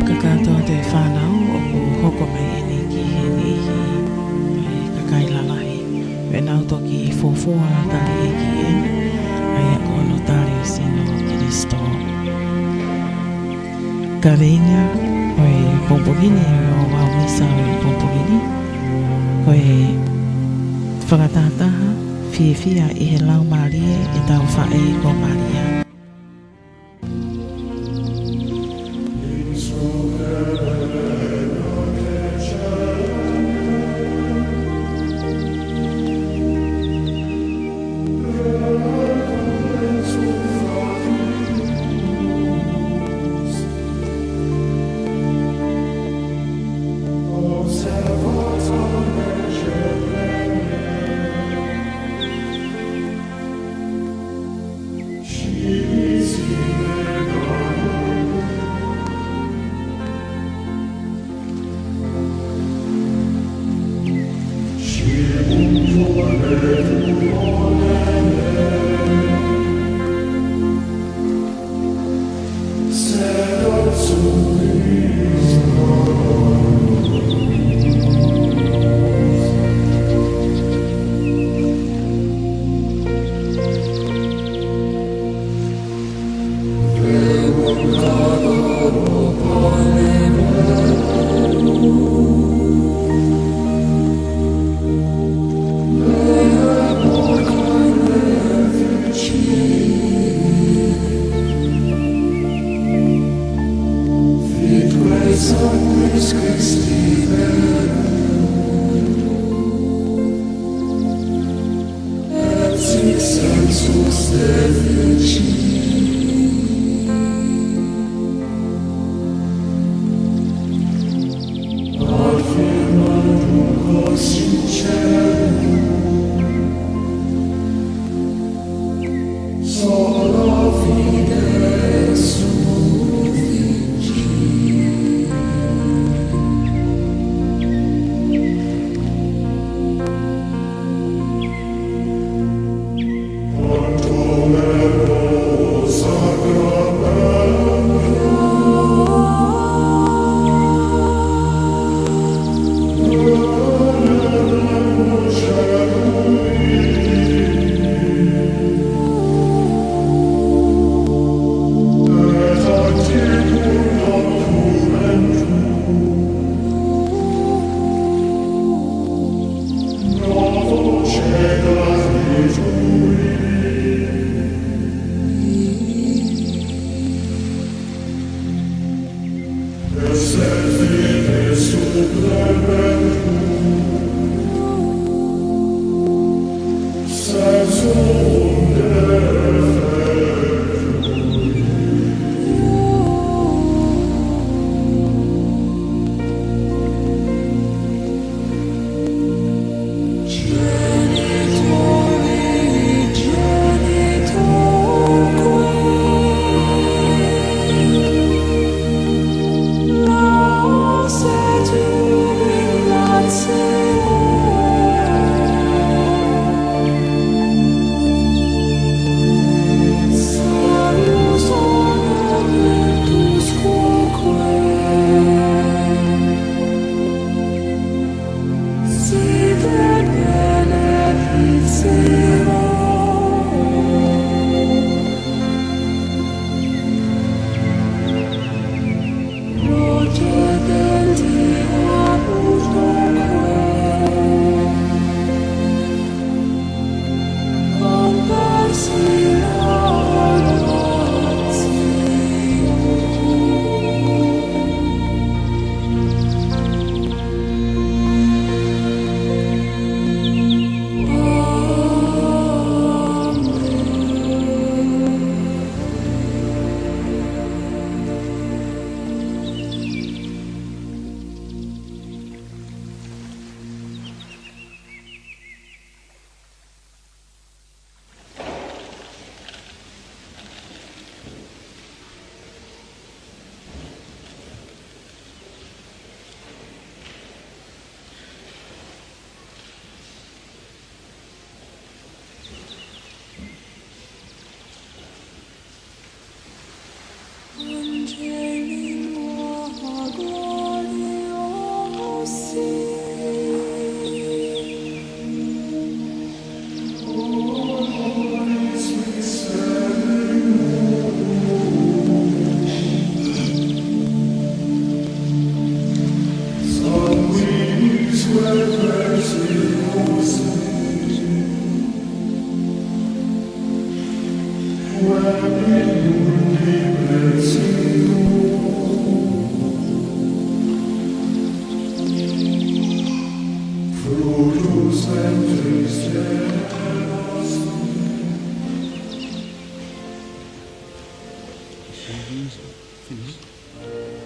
Kakato atu e fānau ʻoku hoko mai eni ki he niʻihi ʻa e kakai lalahi, pea nau toki fuofua tali ʻEiki eni, ʻa ia ko hono tali ʻo e sino ʻo Kalaisi. Kaveinga ʻo e pongipongi ni, ʻo e ʻaho Misa ʻo e pongipongi ni, ko e fakatahataha fiefia ʻi he Laumālie ʻetau faʻē ko Malia.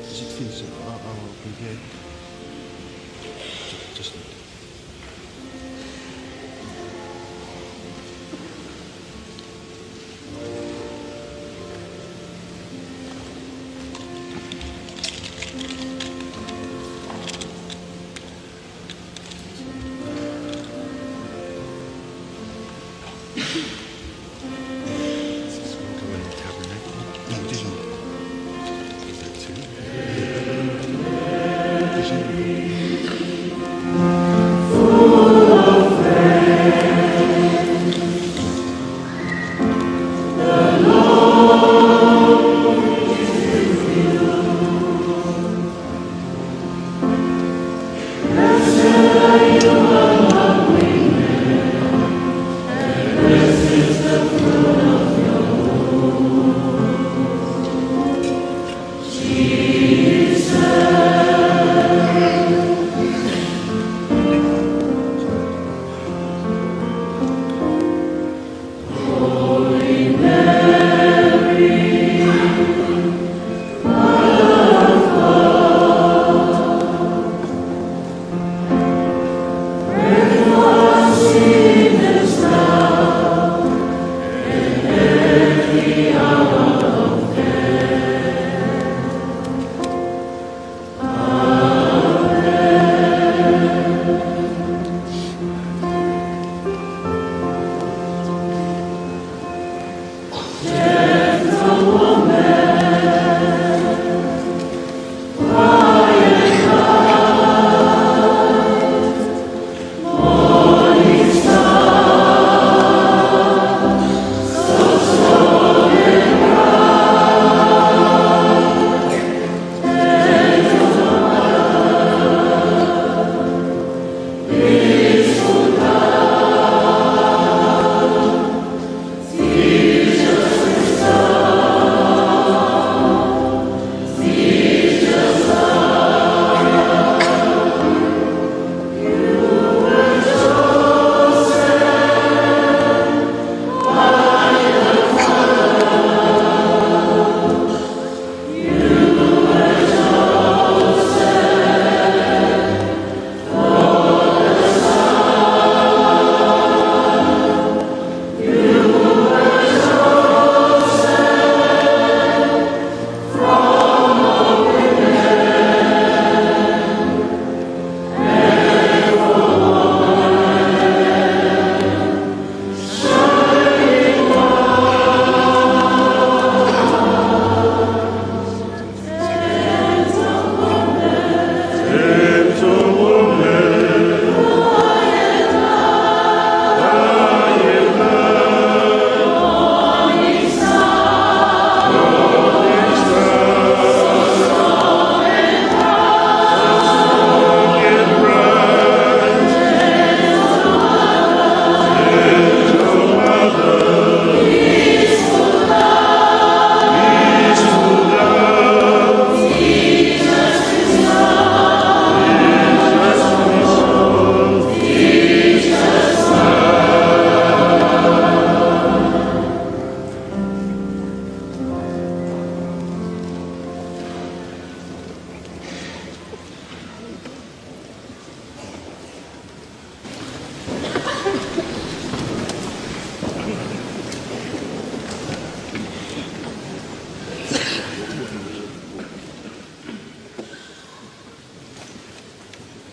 Is it finished? I'll, I'll compare. Ju-, just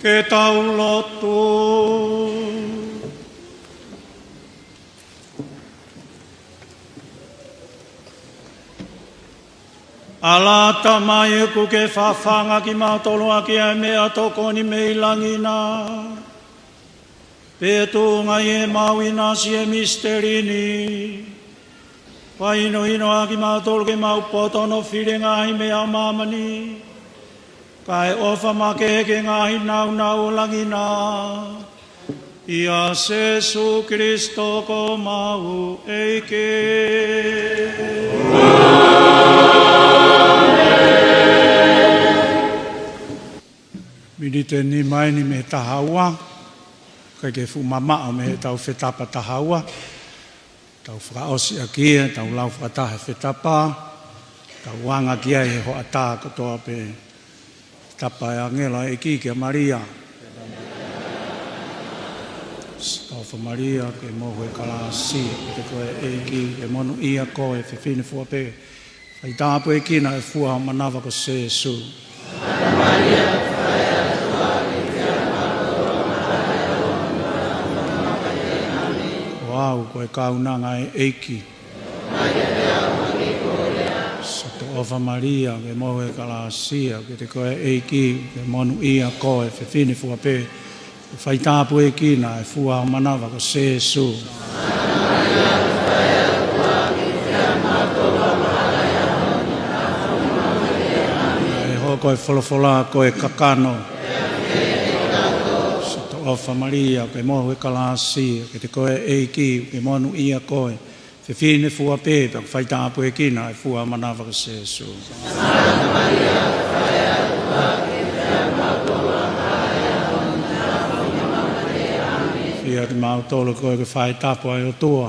Ke tau lotu. ʻAlā, Tamai, ʻoku ke fafanga kimautolu ʻaki ʻa e meʻatokoni mei langi na, pea tuʻunga ʻi he maʻu ʻinasi e misiteli ni, fakahinohino ʻa kimautolu ke mau poto hono fili e ngaahi meʻa ʻo māmani, kae ʻofa makehe ki he ngaahi nāunau ʻo langi na, ʻIa Sēsū Kalaisi ko homau ʻEiki. Miniti ʻe nima eni mei he taha ua, kae ke fuʻu mamaʻo mei heʻetau fetapa taha ua. Tau fakaʻosi ʻaki ia, tau lau fakataha e fetapa, tau anga ki ai he hoʻatā kotoa pē. Tapa e ʻāngelo ʻa e ʻEiki kia Maria. Siʻi taufa Maria, ke mohu e kalasi, ʻiate koe ʻa e ʻEiki, ke monūʻia koe he fefine fua pē. Fai tāpuekina e fua ho manava ko Sēsū. Ko au ko e kaunanga ʻa e ʻEiki. Siʻi taufa Maria, ke mohu e kalasi, ʻiate koe ʻa e ʻEiki, ke monūʻia koe he fefine fua pē. Fai tāpuekina e fua ho manava ko Sēsū. Naʻe hoko e folofola ko e kakano. Siʻi taufa Maria, ke mohu e kalasi, ʻiate koe ʻa e ʻEiki, ke monūʻia koe he fefine fua pē, pea fai tāpuekina e fua ho manava ko Sēsū. Fai kimautolu koe ke fai tapu ʻa e ʻOtua.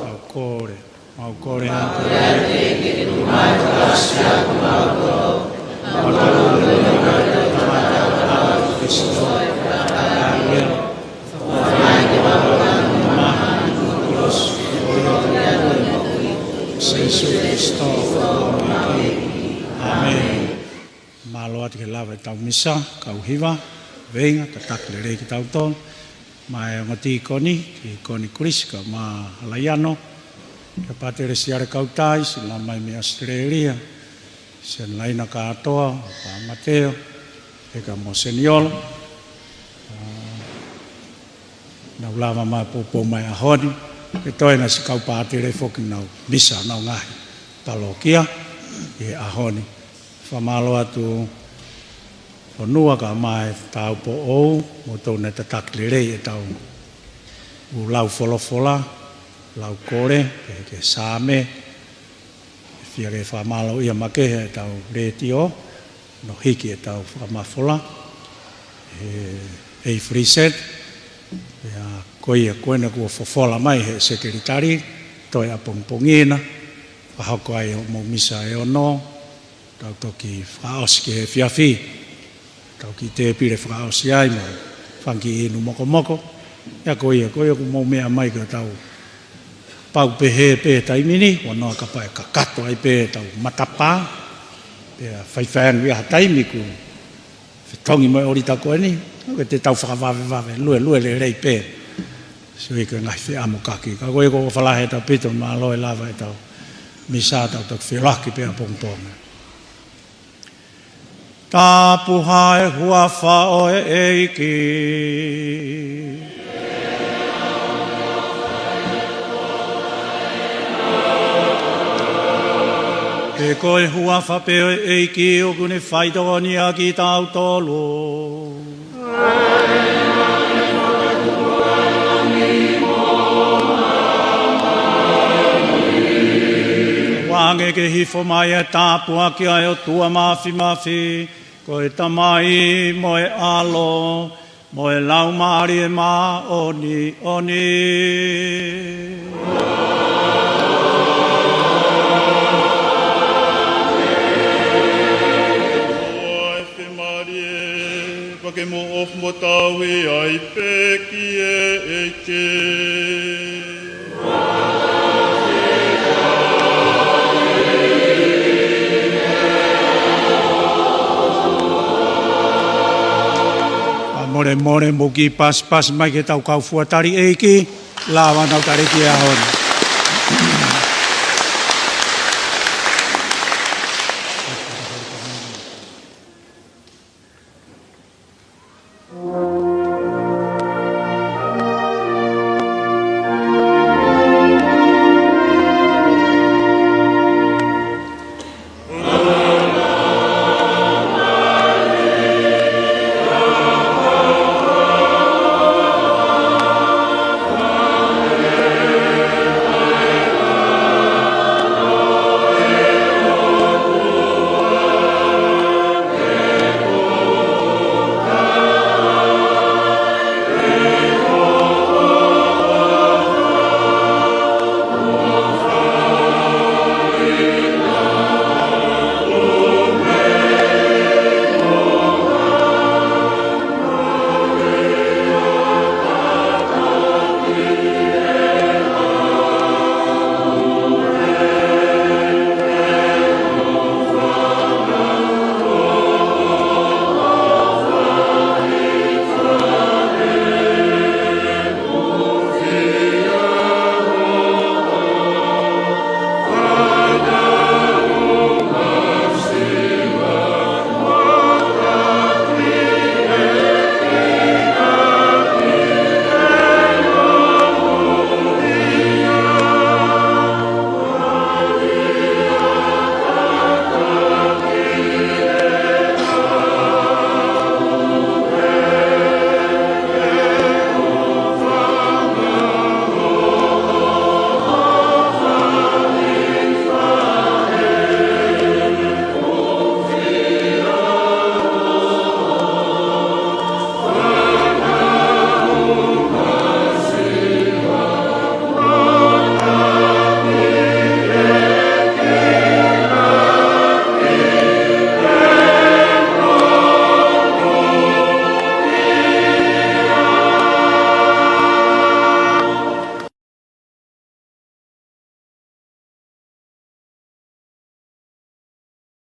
Mau kole, mau kole atu. Sēsū Kalaisi. ʻĀmeni. Mālō atu ki he lava ʻetau misa, kau hiva, veinga, tataki lelei kitautolu, maʻa e ongo tīkoni, tīkoni Kulisi, kae ʻumaʻā Laiano, kia Pātele Siale Kautai, siʻi lava mai mei ʻAositelēlia, Siana Laina Kātoa, Pā Mateo, ʻEka mo Seniolo. ʻA, nau lava mai poupou mai ʻaho ni. Ke toe na siʻi kau pātele foki nau misa nau ngaahi palokia ʻi he ʻaho ni. Fakamālō atu fonua kae ʻumaʻā e tāupoʻou, mo tau ne tataki lelei ʻetau ʻū lau folofola, lau kole, ke, ke Saame, ʻe fie ke fakamālōʻia makehe ʻetau letiō, ʻo hiki ʻetau fakamafola, ʻe, ʻe Friset, ʻa ia ko ia ko ena kuo fofola mai he sekelitali, toe ʻapongipongi na, fakahoko ai hoʻomou misa ʻe ono, tau toki fakaʻosi ki he efiafi. Tau kiʻi tēpile fakaʻosi ai mo e fanga kiʻi inu mokomoko. ʻA ia ko ia, ko ia ʻoku mou meʻa mai ke tau pau pehē pē taimi ni, ʻo noa kapau ʻe kakato ai pē ʻetau matapā. Pea faifai ange ʻi ha taimi kuo fetongi mo e ʻolita ko eni, ʻoku te tau fakavavevave, luelue lelei pē. Sio ʻi he ngaahi feʻamokaki. Ka ko ia ko e falahe ʻetau pito, mālō e lava ʻetau misa, tau toki feʻiloaki pē ʻapongipongi. Tapuhā e huafa ʻo e ʻEiki. He ko e huafa pē ʻo e ʻEiki ʻoku ne faitokoni ʻaki kitautolu. Tuku ange ke hifo mai e tāpuaki ʻa e ʻOtua Māfimafi, ko e Tamai mo e ʻAlo, mo e Laumālie Māʻoniʻoni. ʻOua ʻe fiemālie, pea ke mou ʻofa mo tauhi ai pē ki he ʻEiki. Fakamolemole, mou kiʻi pasipasi mai ke tau kau fua tali ʻEiki, lava ʻenau taliki he ʻaho ni.